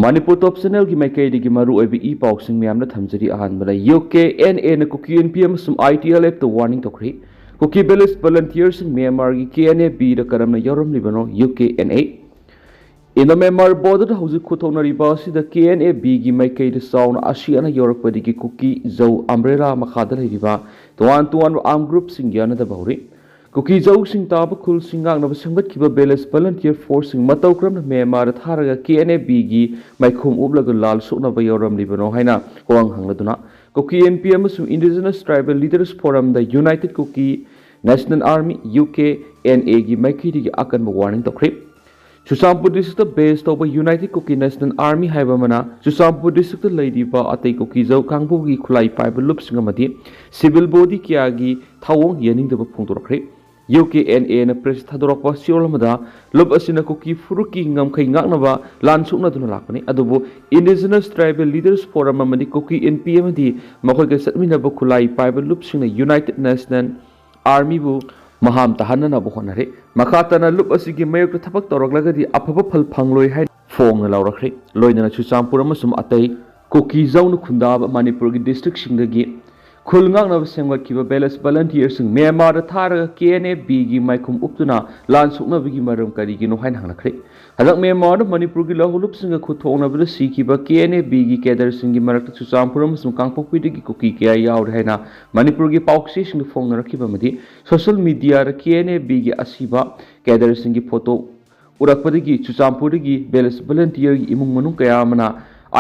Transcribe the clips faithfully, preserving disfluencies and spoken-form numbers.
ꯃꯅꯤꯄꯨꯔ ꯇꯣꯞ ꯆꯦꯅꯦꯜꯒꯤ ꯃꯥꯏꯀꯩꯗꯒꯤ ꯃꯔꯨꯑꯣꯏꯕ ꯏ ꯄꯥꯎꯁꯤꯡ ꯃꯌꯥꯝꯅ ꯊꯝꯖꯔꯤ꯫ ꯑꯍꯥꯟꯕꯗ ꯌꯨ ꯀꯦ ꯑꯦꯟ ꯑꯦꯅ ꯀꯨꯀꯤ ꯑꯦꯟ ꯄꯤ ꯑꯃꯁꯨꯡ ꯑꯥꯏ ꯇꯤ ꯑꯦꯜ ꯑꯦꯐꯇ ꯋꯥꯔꯅꯤꯡ ꯇꯧꯈ꯭ꯔꯦ꯫ ꯀꯨꯀꯤ ꯚꯤꯂꯦꯖ ꯚꯣꯂꯟꯇꯤꯌꯔꯁꯤꯡ ꯃ꯭ꯌꯥꯟꯃꯥꯔꯒꯤ ꯀꯦ ꯑꯦꯟ ꯑꯦ ꯕꯤꯗ ꯀꯔꯝꯅ ꯌꯥꯎꯔꯝꯂꯤꯕꯅꯣ? U K N A Indo Myanmar ꯕꯣꯔꯗꯔꯗ ꯍꯧꯖꯤꯛ ꯈꯨꯠꯊꯣꯛꯅꯔꯤꯕ ꯑꯁꯤꯗ ꯀꯦ ꯑꯦꯟ ꯑꯦ ꯕꯤꯒꯤ ꯃꯥꯏꯀꯩꯗ ꯆꯥꯎꯅ ꯑꯁꯤ ꯑꯅꯥ ꯌꯧꯔꯛꯄꯗꯒꯤ ꯀꯨꯀꯤ ꯖꯧ ꯑꯝꯕ꯭ꯔꯦꯂꯥ ꯃꯈꯥꯗ ꯂꯩꯔꯤꯕ ꯇꯣꯉꯥꯟ ꯇꯣꯉꯥꯟꯕ ꯑꯥꯔꯝ ꯒ꯭ꯔꯨꯞꯁꯤꯡ ꯌꯥꯅꯗꯕ ꯍꯧꯔꯤ꯫ ꯀꯨꯀꯤ ꯖꯧꯁꯤꯡ ꯇꯥꯕ ꯈꯨꯜꯁꯤꯡ ꯉꯥꯛꯅꯕ ꯁꯦꯝꯒꯠꯈꯤꯕ ꯚꯤꯂꯦꯖ ꯚꯣꯂꯟꯇꯤꯌꯔ ꯐꯣꯔꯁꯁꯤꯡ ꯃꯇꯧ ꯀꯔꯝꯅ ꯃ꯭ꯌꯥꯟꯃꯥꯔꯗ ꯊꯥꯔꯒ ꯀꯦ ꯑꯦꯟ ꯑꯦ ꯕꯤꯒꯤ ꯃꯥꯏꯈꯨꯝ ꯎꯞꯂꯒ ꯂꯥꯜ ꯁꯣꯛꯅꯕ ꯌꯧꯔꯝꯂꯤꯕꯅꯣ ꯍꯥꯏꯅ ꯋꯥꯍꯪ ꯍꯪꯂꯗꯨꯅ ꯀꯨꯀꯤ ꯑꯦꯟ ꯄꯤ ꯑꯃꯁꯨꯡ ꯏꯟꯗꯤꯖꯤꯅꯁ ꯇ꯭ꯔꯥꯏꯕꯦꯜ ꯂꯤꯗꯔꯁ ꯐꯣꯔꯝꯗ united Kuki national army, U K N ꯑꯦꯒꯤ ꯃꯥꯏꯀꯩꯗꯒꯤ ꯑꯀꯟꯕ ꯋꯥꯔꯅꯤꯡ ꯇꯧꯈ꯭ꯔꯦ꯫ ꯆꯨꯔꯆꯥꯟꯄꯨꯔ ꯗꯤꯁꯇ꯭ꯔꯤꯛꯇ ꯕꯦꯁ ꯇꯧꯕ ꯌꯨꯅꯥꯏꯇꯦꯗ ꯀꯨꯀꯤ ꯅꯦꯁꯅꯦꯜ ꯑꯥꯔꯃꯤ ꯍꯥꯏꯕ ꯑꯃꯅ ꯆꯨꯔꯆꯥꯟꯄꯨꯔ ꯗꯤꯁꯇ꯭ꯔꯤꯛꯇ ꯂꯩꯔꯤꯕ ꯑꯇꯩ ꯀꯨꯀꯤ ꯖꯧ ꯀꯥꯡꯕꯨꯒꯤ ꯈꯨꯠꯂꯥꯏ ꯄꯥꯏꯕ ꯂꯨꯞꯁꯤꯡ ꯑꯃꯗꯤ ꯁꯤꯚꯤꯜ ꯕꯣꯗꯤ ꯀꯌꯥꯒꯤ ꯊꯧꯑꯣꯡ ꯌꯥꯅꯤꯡꯗꯕ ꯐꯣꯡꯗꯣꯔꯛꯈ꯭ꯔꯦ꯫ ꯌꯨ ꯀꯦ ꯑꯦꯟ ꯑꯦꯅ ꯄ꯭ꯔꯦꯁ ꯊꯥꯗꯣꯔꯛꯄ ꯆꯦꯔꯣꯜ ꯑꯃꯗ ꯂꯨꯞ ꯑꯁꯤꯅ ꯀꯨꯀꯤ ꯐꯨꯔꯨꯞꯀꯤ ꯉꯝꯈꯩ ꯉꯥꯛꯅꯕ ꯂꯥꯟ ꯁꯣꯛꯅꯗꯨꯅ ꯂꯥꯛꯄꯅꯤ, ꯑꯗꯨꯕꯨ ꯏꯟꯗꯤꯖꯤꯅꯁ ꯇ꯭ꯔꯥꯏꯕꯦꯜ ꯂꯤꯗꯔꯁ ꯐꯣꯔꯝ ꯑꯃꯗꯤ ꯀꯨꯀꯤ ꯑꯦꯟ ꯄꯤ ꯑꯃꯗꯤ ꯃꯈꯣꯏꯒ ꯆꯠꯃꯤꯟꯅꯕ ꯈꯨꯠꯂꯥꯏ ꯄꯥꯏꯕ ꯂꯨꯞꯁꯤꯡꯅ ꯌꯨꯅꯥꯏꯇꯦꯗ ꯅꯦꯁꯅꯦꯜ ꯑꯥꯔꯃꯤꯕꯨ ꯃꯍꯥꯝ ꯇꯥꯍꯟꯅꯅꯕ ꯍꯣꯠꯅꯔꯤ꯫ ꯃꯈꯥ ꯇꯥꯅ ꯂꯨꯞ ꯑꯁꯤꯒꯤ ꯃꯥꯌꯣꯛꯇ ꯊꯕꯛ ꯇꯧꯔꯛꯂꯒꯗꯤ ꯑꯐꯕ ꯐꯜ ꯐꯪꯂꯣꯏ ꯍꯥꯏꯅ ꯐꯣꯡꯅ ꯂꯥꯎꯔꯛꯈ꯭ꯔꯦ꯫ ꯂꯣꯏꯅꯅ ꯆꯨꯔꯆꯥꯟꯄꯨꯔ ꯑꯃꯁꯨꯡ ꯑꯇꯩ ꯀꯨꯀꯤ ꯖꯧꯅ ꯈꯨꯟꯗꯥꯕ ꯃꯅꯤꯄꯨꯔꯒꯤ ꯗꯤꯁꯇ꯭ꯔꯤꯛꯁꯤꯡꯗꯒꯤ ꯈꯨꯜ ꯉꯥꯛꯅꯕ ꯁꯦꯝꯒꯠꯈꯤꯕ ꯚꯤꯂꯦꯖ ꯚꯣꯂꯟꯇꯤꯌꯔꯁꯤꯡ ꯃ꯭ꯌꯥꯟꯃꯥꯔꯗ ꯊꯥꯔꯒ ꯀꯦ ꯑꯦꯟ ꯑꯦ ꯕꯤꯒꯤ ꯃꯥꯏꯈꯨꯝ ꯎꯞꯇꯨꯅ ꯂꯥꯟ ꯁꯣꯛꯅꯕꯒꯤ ꯃꯔꯝ ꯀꯔꯤꯒꯤꯅꯣ ꯍꯥꯏꯅ ꯍꯪꯂꯛꯈ꯭ꯔꯦ꯫ ꯍꯟꯗꯛ ꯃ꯭ꯌꯥꯟꯃꯥꯔꯗ ꯃꯅꯤꯄꯨꯔꯒꯤ ꯂꯧꯍꯧꯂꯨꯞꯁꯤꯡꯒ ꯈꯨꯠ ꯊꯣꯛꯅꯕꯗ ꯁꯤꯈꯤꯕ ꯀꯦ ꯑꯦꯟ ꯑꯦ ꯕꯤꯒꯤ ꯀꯦꯗꯔꯁꯤꯡꯒꯤ ꯃꯔꯛꯇ ꯆꯨꯔꯆꯥꯟꯄꯨꯔ ꯑꯃꯁꯨꯡ ꯀꯥꯡꯄꯣꯛꯄꯤꯗꯒꯤ ꯀꯨꯀꯤ ꯀꯌꯥ ꯌꯥꯎꯔꯦ ꯍꯥꯏꯅ ꯃꯅꯤꯄꯨꯔꯒꯤ ꯄꯥꯎꯆꯦꯁꯤꯡꯗ ꯐꯣꯡꯅꯔꯛꯈꯤꯕ ꯑꯃꯗꯤ ꯁꯣꯁꯤꯌꯦꯜ ꯃꯤꯗꯤꯌꯥꯗ ꯀꯦ ꯑꯦꯟ ꯑꯦ ꯕꯤꯒꯤ ꯑꯁꯤꯕ ꯀꯦꯗꯔꯁꯤꯡꯒꯤ ꯐꯣꯇꯣ ꯎꯔꯛꯄꯗꯒꯤ ꯆꯨꯔꯆꯥꯟꯄꯨꯔꯗꯒꯤ ꯚꯤꯂꯦꯖ ꯚꯣꯂꯟꯇꯤꯌꯔꯒꯤ ꯏꯃꯨꯡ ꯃꯅꯨꯡ ꯀꯌꯥ ꯑꯃꯅ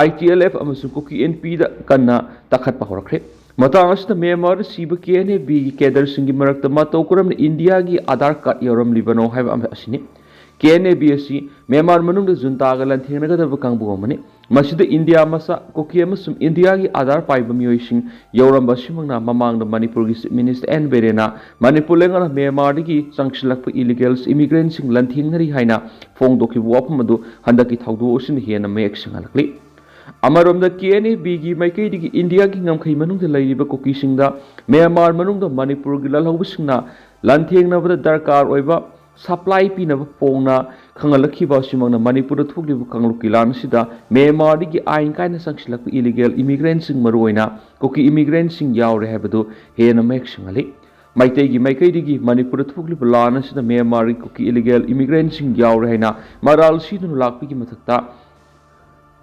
ꯑꯥꯏ ꯇꯤ ꯑꯦꯜ ꯑꯦꯐ ꯑꯃꯁꯨꯡ ꯀꯨꯀꯤ ꯑꯦꯟ ꯄꯤꯗ ꯀꯟꯅ ꯇꯛꯈꯠꯄ ꯍꯧꯔꯛꯈ꯭ꯔꯦ꯫ ꯃꯇꯥꯡ ꯑꯁꯤꯗ ꯃ꯭ꯌꯥꯟꯃꯥꯔꯗ ꯁꯤꯕ ꯀꯦ ꯑꯦꯟ ꯑꯦ ꯕꯤꯒꯤ ꯀꯦꯗꯔꯁꯤꯡꯒꯤ ꯃꯔꯛꯇ ꯃꯇꯧ ꯀꯔꯝꯅ ꯏꯟꯗꯤꯌꯥꯒꯤ ꯑꯥꯙꯥꯔ ꯀꯥꯔꯗ ꯌꯥꯎꯔꯝꯂꯤꯕꯅꯣ ꯍꯥꯏꯕ ꯑꯃ ꯑꯁꯤꯅꯤ꯫ ꯀꯦ ꯑꯦꯟ ꯑꯦ ꯕꯤ ꯑꯁꯤ ꯃ꯭ꯌꯥꯟꯃꯥꯔ ꯃꯅꯨꯡꯗ ꯖꯨꯟꯇꯥꯒ ꯂꯥꯟꯊꯦꯡꯅꯒꯗꯕ ꯀꯥꯡꯕꯨ ꯑꯃꯅꯤ꯫ ꯃꯁꯤꯗ ꯏꯟꯗꯤꯌꯥ ꯃꯆꯥ, ꯀꯨꯀꯤ ꯑꯃꯁꯨꯡ ꯏꯟꯗꯤꯌꯥꯒꯤ ꯑꯥꯙꯥꯔ ꯄꯥꯏꯕ ꯃꯤꯑꯣꯏꯁꯤꯡ ꯌꯥꯎꯔꯝꯕ ꯑꯁꯤꯃꯛꯅ ꯃꯃꯥꯡꯗ ꯃꯅꯤꯄꯨꯔꯒꯤ ꯆꯤꯐ ꯃꯤꯅꯤꯁꯇꯔ ꯑꯦꯟ ꯕꯤꯔꯦꯟꯅ ꯃꯅꯤꯄꯨꯔ ꯂꯩꯉꯥꯛꯅ ꯃ꯭ꯌꯥꯟꯃꯥꯔꯗꯒꯤ ꯆꯪꯁꯤꯜꯂꯛꯄ ꯏꯂꯤꯒꯦꯜꯁ ꯏꯃꯤꯒ꯭ꯔꯦꯟꯁꯤꯡ ꯂꯥꯟꯊꯦꯡꯅꯔꯤ ꯍꯥꯏꯅ ꯐꯣꯡꯗꯣꯛꯈꯤꯕ ꯋꯥꯐꯝ ꯑꯗꯨ ꯍꯟꯗꯛꯀꯤ ꯊꯧꯗꯣꯛ ꯑꯁꯤꯅ ꯍꯦꯟꯅ ꯃꯌꯦꯛ ꯁꯦꯡꯍꯜꯂꯛꯂꯤ꯫ ꯑꯃꯔꯣꯝꯗ ꯀꯦ ꯑꯦꯟ ꯑꯦ ꯕꯤꯒꯤ ꯃꯥꯏꯀꯩꯗꯒꯤ ꯏꯟꯗꯤꯌꯥꯒꯤ ꯉꯝꯈꯩ ꯃꯅꯨꯡꯗ ꯂꯩꯔꯤꯕ ꯀꯨꯀꯤꯁꯤꯡꯗ ꯃ꯭ꯌꯥꯟꯃꯥꯔ ꯃꯅꯨꯡꯗ ꯃꯅꯤꯄꯨꯔꯒꯤ ꯂꯥꯜꯍꯧꯕꯁꯤꯡꯅ ꯂꯥꯟꯊꯦꯡꯅꯕꯗ ꯗꯔꯀꯥꯔ ꯑꯣꯏꯕ ꯁꯄ꯭ꯂꯥꯏ ꯄꯤꯅꯕ ꯐꯣꯡꯅ ꯈꯪꯍꯜꯂꯛꯈꯤꯕ ꯑꯁꯤꯃꯛꯅ ꯃꯅꯤꯄꯨꯔꯗ ꯊꯣꯛꯂꯤꯕ ꯀꯥꯡꯂꯨꯞꯀꯤ ꯂꯥꯟ ꯑꯁꯤꯗ ꯃ꯭ꯌꯥꯟꯃꯥꯔꯗꯒꯤ ꯑꯥꯏꯟ ꯀꯥꯏꯅ ꯆꯪꯁꯤꯜꯂꯛꯄ ꯏꯂꯤꯒꯦꯜ ꯏꯃꯤꯒ꯭ꯔꯦꯟꯁꯤꯡ, ꯃꯔꯨꯑꯣꯏꯅ ꯀꯨꯀꯤ ꯏꯃꯤꯒ꯭ꯔꯦꯟꯁꯤꯡ ꯌꯥꯎꯔꯦ ꯍꯥꯏꯕꯗꯨ ꯍꯦꯟꯅ ꯃꯌꯦꯛ ꯁꯦꯡꯍꯜꯂꯤ꯫ ꯃꯩꯇꯩꯒꯤ ꯃꯥꯏꯀꯩꯗꯒꯤ ꯃꯅꯤꯄꯨꯔꯗ ꯊꯣꯛꯂꯤꯕ ꯂꯥꯟ ꯑꯁꯤꯗ ꯃ꯭ꯌꯥꯟꯃꯥꯔꯒꯤ ꯀꯨꯀꯤ ꯏꯂꯤꯒꯦꯜ ꯏꯃꯤꯒ꯭ꯔꯦꯟꯁꯤꯡ ꯌꯥꯎꯔꯦ ꯍꯥꯏꯅ ꯃꯔꯥꯜ ꯁꯤꯗꯨꯅ ꯂꯥꯛꯄꯒꯤ ꯃꯊꯛꯇ,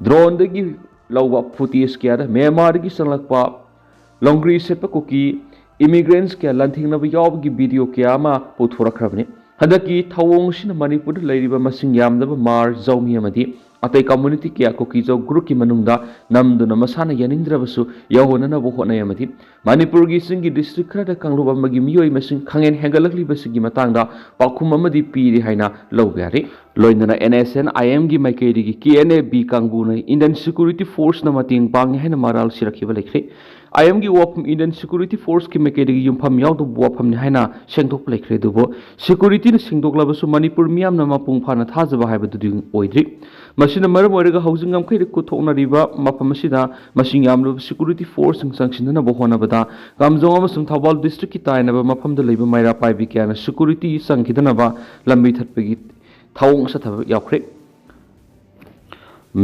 ꯗ꯭ꯔꯣꯟꯗꯒꯤ ꯂꯧꯕ ꯐꯨꯇꯦꯖ ꯀꯌꯥꯗ ꯃ꯭ꯌꯥꯟꯃꯥꯔꯗꯒꯤ ꯆꯪꯂꯛꯄ ꯂꯣꯡꯒ꯭ꯔꯤ ꯁꯦꯠꯄ ꯀꯨꯀꯤ ꯏꯃꯤꯒ꯭ꯔꯦꯟꯁ ꯀꯌꯥ ꯂꯥꯟꯊꯦꯡꯅꯕ ꯌꯥꯎꯕꯒꯤ ꯚꯤꯗꯤꯑꯣ ꯀꯌꯥ ꯑꯃ ꯄꯨꯊꯣꯔꯛꯈ꯭ꯔꯕꯅꯤ꯫ ꯍꯟꯗꯛꯀꯤ ꯊꯧꯑꯣꯡ ꯑꯁꯤꯅ ꯃꯅꯤꯄꯨꯔꯗ ꯂꯩꯔꯤꯕ ꯃꯁꯤꯡ ꯌꯥꯝꯗꯕ ꯃꯥꯔ, ꯖꯧꯃꯤ ꯑꯃꯗꯤ ꯑꯇꯩ ꯀꯝꯃ꯭ꯌꯨꯅꯤꯇꯤ ꯀꯌꯥ ꯀꯨꯀꯤ ꯖꯧ ꯒ꯭ꯔꯨꯞꯀꯤ ꯃꯅꯨꯡꯗ ꯅꯝꯗꯨꯅ ꯃꯁꯥꯅ ꯌꯥꯅꯤꯡꯗ꯭ꯔꯕꯁꯨ ꯌꯧꯍꯟꯅꯅꯕ ꯍꯣꯠꯅꯩ ꯑꯃꯗꯤ ꯃꯅꯤꯄꯨꯔꯒꯤ ꯆꯤꯡꯒꯤ ꯗꯤꯁꯇ꯭ꯔꯤꯛ ꯈꯔꯗ ꯀꯥꯡꯂꯨꯞ ꯑꯃꯒꯤ ꯃꯤꯑꯣꯏ ꯃꯁꯤꯡ ꯈꯪꯍꯦꯟ ꯍꯦꯟꯒꯠꯂꯛꯂꯤꯕꯁꯤꯒꯤ ꯃꯇꯥꯡꯗ ꯄꯥꯎꯈꯨꯝ ꯑꯃꯗꯤ ꯄꯤꯔꯦ ꯍꯥꯏꯅ ꯂꯧꯕ ꯌꯥꯔꯦ꯫ ꯂꯣꯏꯅꯅ ꯑꯦꯟ ꯑꯦꯁ ꯑꯦꯟ ꯑꯥꯏ ꯑꯦꯝꯒꯤ ꯃꯥꯏꯀꯩꯗꯒꯤ ꯀꯦ ꯑꯦꯟ ꯑꯦ ꯕꯤ ꯀꯥꯡꯕꯨꯅ ꯏꯟꯗꯤꯌꯟ ꯁꯦꯀ꯭ꯌꯨꯔꯤꯇꯤ ꯐꯣꯔꯁꯅ ꯃꯇꯦꯡ ꯄꯥꯡꯉꯤ ꯍꯥꯏꯅ ꯃꯔꯥꯜ ꯁꯤꯔꯛꯈꯤꯕ ꯂꯩꯈ꯭ꯔꯦ꯫ ꯑꯥꯏ ꯑꯦꯝꯒꯤ ꯋꯥꯐꯝ ꯏꯟꯗꯤꯌꯟ ꯁꯦꯀ꯭ꯌꯨꯔꯤꯇꯤ ꯐꯣꯔꯁꯀꯤ ꯃꯥꯏꯀꯩꯗꯒꯤ ꯌꯨꯝꯐꯝ ꯌꯥꯎꯗꯕ ꯋꯥꯐꯝꯅꯤ ꯍꯥꯏꯅ ꯁꯦꯡꯗꯣꯛꯄ ꯂꯩꯈ꯭ꯔꯦ꯫ ꯑꯗꯨꯕꯨ ꯁꯦꯀ꯭ꯌꯨꯔꯤꯇꯤꯅ ꯁꯦꯡꯗꯣꯛꯂꯕꯁꯨ ꯃꯅꯤꯄꯨꯔ ꯃꯤꯌꯥꯝꯅ ꯃꯄꯨꯡ ꯐꯥꯅ ꯊꯥꯖꯕ ꯍꯥꯏꯕꯗꯨꯗꯤ ꯑꯣꯏꯗ꯭ꯔꯤ꯫ ꯃꯁꯤꯅ ꯃꯔꯝ ꯑꯣꯏꯔꯒ ꯍꯧꯖꯤꯛ ꯉꯝꯈꯩꯗ ꯈꯨꯠ ꯊꯣꯛꯅꯔꯤꯕ ꯃꯐꯝ ꯑꯁꯤꯗ ꯃꯁꯤꯡ ꯌꯥꯝꯂꯕ ꯁꯦꯀ꯭ꯌꯨꯔꯤꯇꯤ ꯐꯣꯔꯁꯁꯤꯡ ꯆꯪꯁꯤꯟꯅꯅꯕ ꯍꯣꯠꯅꯕꯗ ꯀꯥꯝꯖꯣꯡ ꯑꯃꯁꯨꯡ ꯊꯧꯕꯥꯜ ꯗꯤꯁꯇ꯭ꯔꯤꯛꯀꯤ ꯇꯥꯏꯅꯕ ꯃꯐꯝꯗ ꯂꯩꯕ ꯃꯩꯔꯥ ꯄꯥꯏꯕꯤ ꯀꯌꯥꯅ ꯁꯦꯀ꯭ꯌꯨꯔꯤꯇꯤ ꯆꯪꯈꯤꯗꯅꯕ ꯂꯝꯕꯤ ꯊꯠꯄꯒꯤ ꯊꯧꯑꯣꯡ ꯆꯠꯊꯕ ꯌꯥꯎꯈ꯭ꯔꯦ꯫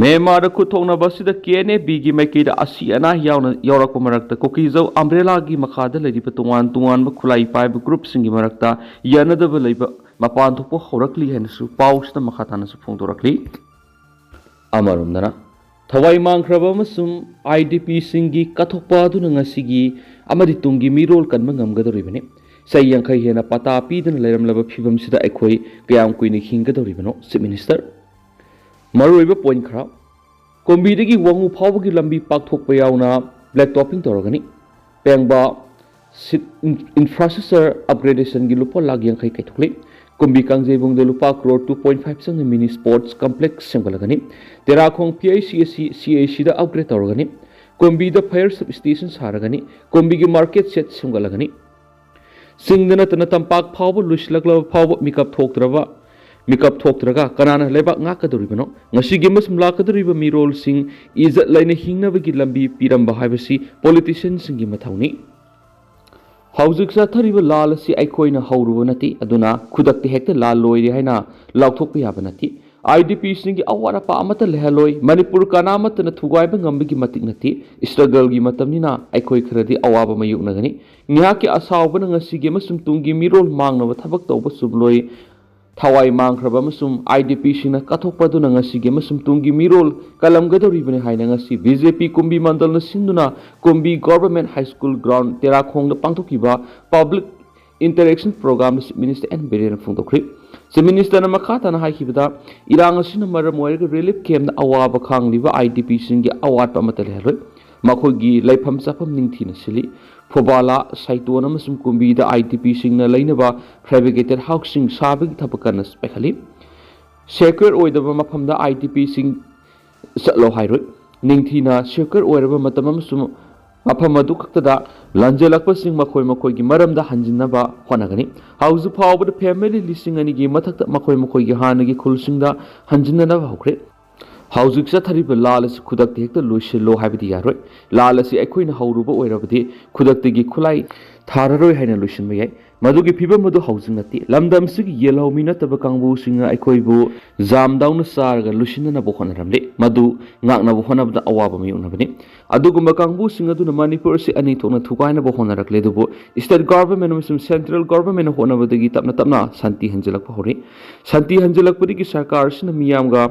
ꯃ꯭ꯌꯥꯟꯃꯥꯔꯗ ꯈꯨꯠ ꯊꯣꯛꯅꯕ ꯑꯁꯤꯗ ꯀꯦ ꯑꯦꯟ ꯑꯦ ꯕꯤꯒꯤ ꯃꯥꯏꯀꯩꯗ ꯑꯁꯤ ꯑꯅꯥ ꯌꯥꯎꯅ ꯌꯥꯎꯔꯛꯄ ꯃꯔꯛꯇ ꯀꯨꯀꯤꯖꯧ ꯑꯝꯕ꯭ꯔꯦꯂꯥꯒꯤ ꯃꯈꯥꯗ ꯂꯩꯔꯤꯕ ꯇꯣꯉꯥꯟ ꯇꯣꯉꯥꯟꯕ ꯈꯨꯠꯂꯥꯏ ꯄꯥꯏꯕ ꯒ꯭ꯔꯨꯞꯁꯤꯡꯒꯤ ꯃꯔꯛꯇ ꯌꯥꯅꯗꯕ ꯂꯩꯕ ꯃꯄꯥꯟ ꯊꯣꯛꯄ ꯍꯧꯔꯛꯂꯤ ꯍꯥꯏꯅꯁꯨ ꯄꯥꯎꯁꯤꯗ ꯃꯈꯥ ꯇꯥꯅꯁꯨ ꯐꯣꯡꯗꯣꯔꯛꯂꯤ꯫ ꯑꯃꯔꯣꯝꯗꯅ, ꯊꯋꯥꯏ ꯃꯥꯡꯈ꯭ꯔꯕ ꯑꯃꯁꯨꯡ ꯑꯥꯏ ꯗꯤ ꯄꯤꯁꯤꯡꯒꯤ ꯀꯠꯊꯣꯛꯄ ꯑꯗꯨꯅ ꯉꯁꯤꯒꯤ ꯑꯃꯗꯤ ꯇꯨꯡꯒꯤ ꯃꯤꯔꯣꯜ ꯀꯟꯕ ꯉꯝꯒꯗꯧꯔꯤꯕꯅꯤ꯫ ꯆꯍꯤ ꯌꯥꯡꯈꯩ ꯍꯦꯟꯅ ꯄꯇꯥ ꯄꯤꯗꯅ ꯂꯩꯔꯝꯂꯕ ꯐꯤꯕꯝꯁꯤꯗ ꯑꯩꯈꯣꯏ ꯀꯌꯥꯝ ꯀꯨꯏꯅ ꯍꯤꯡꯒꯗꯧꯔꯤꯕꯅꯣ, ꯆꯤꯐ ꯃꯤꯅꯤꯁꯇꯔ? ꯃꯔꯨꯑꯣꯏꯕ ꯄꯣꯏꯟ ꯈꯔ: ꯀꯨꯝꯕꯤꯗꯒꯤ ꯋꯥꯉꯨ ꯐꯥꯎꯕꯒꯤ ꯂꯝꯕꯤ ꯄꯥꯛꯊꯣꯛꯄ ꯌꯥꯎꯅ ꯕ꯭ꯂꯦꯛ ꯇꯣꯞꯄꯤꯡ ꯇꯧꯔꯒꯅꯤ꯫ ꯄꯦꯡꯕ ꯁꯤꯠ ꯏꯟ-, ꯏꯟꯐ꯭ꯔꯥꯁ꯭ꯇ꯭ꯔꯛꯆꯔ ꯑꯞꯒ꯭ꯔꯦꯗꯦꯁꯟꯒꯤ ꯂꯨꯄꯥ ꯂꯥꯈ ꯌꯥꯡꯈꯩ ꯀꯥꯏꯊꯣꯛꯂꯤ꯫ ꯀꯨꯝꯕꯤ ꯀꯥꯡꯖꯩꯕꯨꯡꯗ ꯂꯨꯄꯥ ꯀ꯭ꯔꯣꯔ ꯇꯨ ꯄꯣꯏꯟ ꯐꯥꯏꯚ ꯆꯪꯅ ꯃꯤꯅꯤ ꯁ꯭ꯄꯣꯔꯠꯁ ꯀꯝꯄ꯭ꯂꯦꯛꯁ ꯁꯦꯝꯒꯠꯂꯒꯅꯤ꯫ ꯇꯦꯔꯥꯈꯣꯡ ꯄꯤ ꯑꯩꯆ ꯁꯤ ꯑꯁꯤ ꯁꯤ ꯑꯩꯆ ꯁꯤꯗ ꯑꯞꯒ꯭ꯔꯦꯗ ꯇꯧꯔꯒꯅꯤ꯫ ꯀꯨꯝꯕꯤꯗ ꯐꯥꯌꯔ ꯁꯕ ꯁ꯭ꯇꯦꯁꯟ ꯁꯥꯔꯒꯅꯤ꯫ ꯀꯨꯝꯕꯤꯒꯤ ꯃꯥꯔꯀꯦꯠ ꯁꯦꯠ ꯁꯦꯝꯒꯠꯂꯒꯅꯤ꯫ ꯆꯤꯡꯗ ꯅꯠꯇꯅ ꯇꯝꯄꯥꯛ ꯐꯥꯎꯕ ꯂꯣꯏꯁꯤꯜꯂꯛꯂꯕ ꯐꯥꯎꯕ ꯃꯤꯀꯞ ꯊꯣꯛꯇ꯭ꯔꯕ, ꯃꯤꯀꯞ ꯊꯣꯛꯇ꯭ꯔꯒ ꯀꯅꯥꯅ ꯂꯩꯕꯥꯛ ꯉꯥꯛꯀꯗꯧꯔꯤꯕꯅꯣ? ꯉꯁꯤꯒꯤ ꯑꯃꯁꯨꯡ ꯂꯥꯛꯀꯗꯧꯔꯤꯕ ꯃꯤꯔꯣꯜꯁꯤꯡ ꯏꯖꯠ ꯂꯩꯅ ꯍꯤꯡꯅꯕꯒꯤ ꯂꯝꯕꯤ ꯄꯤꯔꯝꯕ ꯍꯥꯏꯕꯁꯤ ꯄꯣꯂꯤꯇꯤꯁꯤꯌꯟꯁꯤꯡꯒꯤ ꯃꯊꯧꯅꯤ꯫ ꯍꯧꯖꯤꯛ ꯆꯠꯊꯔꯤꯕ ꯂꯥꯜ ꯑꯁꯤ ꯑꯩꯈꯣꯏꯅ ꯍꯧꯔꯨꯕ ꯅꯠꯇꯦ, ꯑꯗꯨꯅ ꯈꯨꯗꯛꯇ ꯍꯦꯛꯇ ꯂꯥꯜ ꯂꯣꯏꯔꯦ ꯍꯥꯏꯅ ꯂꯥꯎꯊꯣꯛꯄ ꯌꯥꯕ ꯅꯠꯇꯦ꯫ ꯑꯥꯏ ꯗꯤ ꯄꯤꯁꯤꯡꯒꯤ ꯑꯋꯥꯠ ꯑꯄꯥ ꯑꯃꯠꯇ ꯂꯩꯍꯜꯂꯣꯏ꯫ ꯃꯅꯤꯄꯨꯔ ꯀꯅꯥꯃꯠꯇꯅ ꯊꯨꯒꯥꯏꯕ ꯉꯝꯕꯒꯤ ꯃꯇꯤꯛ ꯅꯠꯇꯦ꯫ ꯏꯁꯇ꯭ꯔꯒꯜꯒꯤ ꯃꯇꯝꯅꯤꯅ ꯑꯩꯈꯣꯏ ꯈꯔꯗꯤ ꯑꯋꯥꯕ ꯃꯥꯌꯣꯛꯅꯒꯅꯤ꯫ ꯉꯥꯏꯍꯥꯛꯀꯤ ꯑꯁꯥꯎꯕꯅ ꯉꯁꯤꯒꯤ ꯑꯃꯁꯨꯡ ꯇꯨꯡꯒꯤ ꯃꯤꯔꯣꯜ ꯃꯥꯡꯅꯕ ꯊꯕꯛ ꯇꯧꯕ ꯆꯨꯝꯂꯣꯏ꯫ ꯊꯋꯥꯏ ꯃꯥꯡꯈ꯭ꯔꯕ ꯑꯃꯁꯨꯡ ꯑꯥꯏ ꯗꯤ ꯄꯤꯁꯤꯡꯅ ꯀꯠꯊꯣꯛꯄ ꯑꯗꯨꯅ ꯉꯁꯤꯒꯤ ꯑꯃꯁꯨꯡ ꯇꯨꯡꯒꯤ ꯃꯤꯔꯣꯜ ꯀꯜꯂꯝꯒꯗꯧꯔꯤꯕꯅꯤ ꯍꯥꯏꯅ ꯉꯁꯤ ꯕꯤ ꯖꯦ ꯄꯤ ꯀꯨꯝꯕꯤ ꯃꯟꯗꯜꯅ ꯁꯤꯟꯗꯨꯅ ꯀꯨꯝꯕꯤ ꯒꯣꯚꯔꯟꯃꯦꯟꯠ ꯍꯥꯏ ꯁ꯭ꯀꯨꯜ ꯒ꯭ꯔꯥꯎꯟꯗ ꯇꯦꯔꯥꯈꯣꯡꯗ ꯄꯥꯡꯊꯣꯛꯈꯤꯕ ꯄꯕ꯭ꯂꯤꯛ ꯏꯟꯇꯔꯦꯛꯁꯟ ꯄ꯭ꯔꯣꯒ꯭ꯔꯥꯝꯗ ꯆꯤꯐ ꯃꯤꯅꯤꯁꯇꯔ ꯑꯦꯟ ꯕꯤꯔꯦꯟꯅ ꯐꯣꯡꯗꯣꯛꯈ꯭ꯔꯤ꯫ ꯆꯤꯐ ꯃꯤꯅꯤꯁꯇꯔꯅ ꯃꯈꯥ ꯇꯥꯅ ꯍꯥꯏꯈꯤꯕꯗ, ꯏꯔꯥꯡ ꯑꯁꯤꯅ ꯃꯔꯝ ꯑꯣꯏꯔꯒ ꯔꯤꯂꯤꯐ ꯀꯦꯝꯞꯇ ꯑꯋꯥꯕ ꯈꯥꯡꯂꯤꯕ ꯑꯥꯏ ꯗꯤ ꯄꯤꯁꯤꯡꯒꯤ ꯑꯋꯥꯠꯄ ꯑꯃꯠꯇ ꯂꯩꯍꯜꯂꯣꯏ꯫ ꯃꯈꯣꯏꯒꯤ ꯂꯩꯐꯝ ꯆꯥꯐꯝ ꯅꯤꯡꯊꯤꯅ ꯁꯤꯜꯂꯤ꯫ ꯐꯣꯕꯥꯂꯥ, ꯁꯥꯏꯇꯣꯟ ꯑꯃꯁꯨꯡ ꯀꯨꯝꯕꯤꯗ ꯑꯥꯏ ꯗꯤ ꯄꯤꯁꯤꯡꯅ ꯂꯩꯅꯕ ꯐꯦꯕ꯭ꯔꯤꯀꯦꯇꯦꯠ ꯍꯥꯎꯁꯁꯤꯡ ꯁꯥꯕꯒꯤ ꯊꯕꯛ ꯀꯟꯅ ꯄꯥꯏꯈꯠꯂꯤ꯫ ꯁꯦꯀ꯭ꯌꯨꯔ ꯑꯣꯏꯗꯕ ꯃꯐꯝꯗ ꯑꯥꯏ ꯗꯤ ꯄꯤꯁꯤꯡ ꯆꯠꯂꯣ ꯍꯥꯏꯔꯣꯏ꯫ ꯅꯤꯡꯊꯤꯅ ꯁꯦꯀ꯭ꯌꯨꯔ ꯑꯣꯏꯔꯕ ꯃꯇꯝ ꯑꯃꯁꯨꯡ ꯃꯐꯝ ꯑꯗꯨ ꯈꯛꯇꯗ ꯂꯥꯟꯖꯦꯜꯂꯛꯄꯁꯤꯡ ꯃꯈꯣꯏ ꯃꯈꯣꯏꯒꯤ ꯃꯔꯝꯗ ꯍꯟꯖꯤꯟꯅꯕ ꯍꯣꯠꯅꯒꯅꯤ꯫ ꯍꯧꯖꯤꯛ ꯐꯥꯎꯕꯗ ꯐꯦꯃꯤꯂꯤ ꯂꯤꯁꯤꯡ ꯑꯅꯤꯒꯤ ꯃꯊꯛꯇ ꯃꯈꯣꯏ ꯃꯈꯣꯏꯒꯤ ꯍꯥꯟꯅꯒꯤ ꯈꯨꯜꯁꯤꯡꯗ ꯍꯟꯖꯤꯟꯅꯅꯕ ꯍꯧꯈ꯭ꯔꯦ꯫ ꯍꯧꯖꯤꯛ ꯆꯠꯊꯔꯤꯕ ꯂꯥꯜ ꯑꯁꯤ ꯈꯨꯗꯛꯇ ꯍꯦꯛꯇ ꯂꯣꯏꯁꯤꯜꯂꯣ ꯍꯥꯏꯕꯗꯤ ꯌꯥꯔꯣꯏ꯫ ꯂꯥꯜ ꯑꯁꯤ ꯑꯩꯈꯣꯏꯅ ꯍꯧꯔꯨꯕ ꯑꯣꯏꯔꯕꯗꯤ ꯈꯨꯗꯛꯇꯒꯤ ꯈꯨꯠꯂꯥꯏ ꯊꯥꯔꯔꯣꯏ ꯍꯥꯏꯅ ꯂꯣꯏꯁꯤꯟꯕ ꯌꯥꯏ꯫ ꯃꯗꯨꯒꯤ ꯐꯤꯕꯝ ꯑꯗꯨ ꯍꯧꯖꯤꯛ ꯅꯠꯇꯦ꯫ ꯂꯝꯗꯝꯁꯤꯒꯤ ꯌꯦꯜꯍꯧꯃꯤ ꯅꯠꯇꯕ ꯀꯥꯡꯕꯨꯁꯤꯡꯅ ꯑꯩꯈꯣꯏꯕꯨ ꯖꯥꯝꯗꯧꯅ ꯆꯥꯔꯒ ꯂꯣꯏꯁꯤꯟꯅꯅꯕ ꯍꯣꯠꯅꯔꯝꯂꯦ꯫ ꯃꯗꯨ ꯉꯥꯛꯅꯕ ꯍꯣꯠꯅꯕꯗ ꯑꯋꯥꯕ ꯃꯥꯌꯣꯛꯅꯕꯅꯤ꯫ ꯑꯗꯨꯒꯨꯝꯕ ꯀꯥꯡꯕꯨꯁꯤꯡ ꯑꯗꯨꯅ ꯃꯅꯤꯄꯨꯔ ꯑꯁꯤ ꯑꯅꯤ ꯊꯣꯛꯅ ꯊꯨꯒꯥꯏꯅꯕ ꯍꯣꯠꯅꯔꯛꯂꯦ, ꯑꯗꯨꯕꯨ ꯁ꯭ꯇꯦꯠ ꯒꯣꯚꯔꯟꯃꯦꯟꯠ ꯑꯃꯁꯨꯡ ꯁꯦꯟꯇ꯭ꯔꯦꯜ ꯒꯣꯚꯔꯟꯃꯦꯟꯠꯅ ꯍꯣꯠꯅꯕꯗꯒꯤ ꯇꯞꯅ ꯇꯞꯅ ꯁꯥꯟꯇꯤ ꯍꯟꯖꯤꯜꯂꯛꯄ ꯍꯧꯔꯦ꯫ ꯁꯥꯟꯇꯤ ꯍꯟꯖꯤꯜꯂꯛꯄꯗꯒꯤ ꯁꯔꯀꯥꯔ ꯑꯁꯤꯅ ꯃꯤꯌꯥꯝꯒ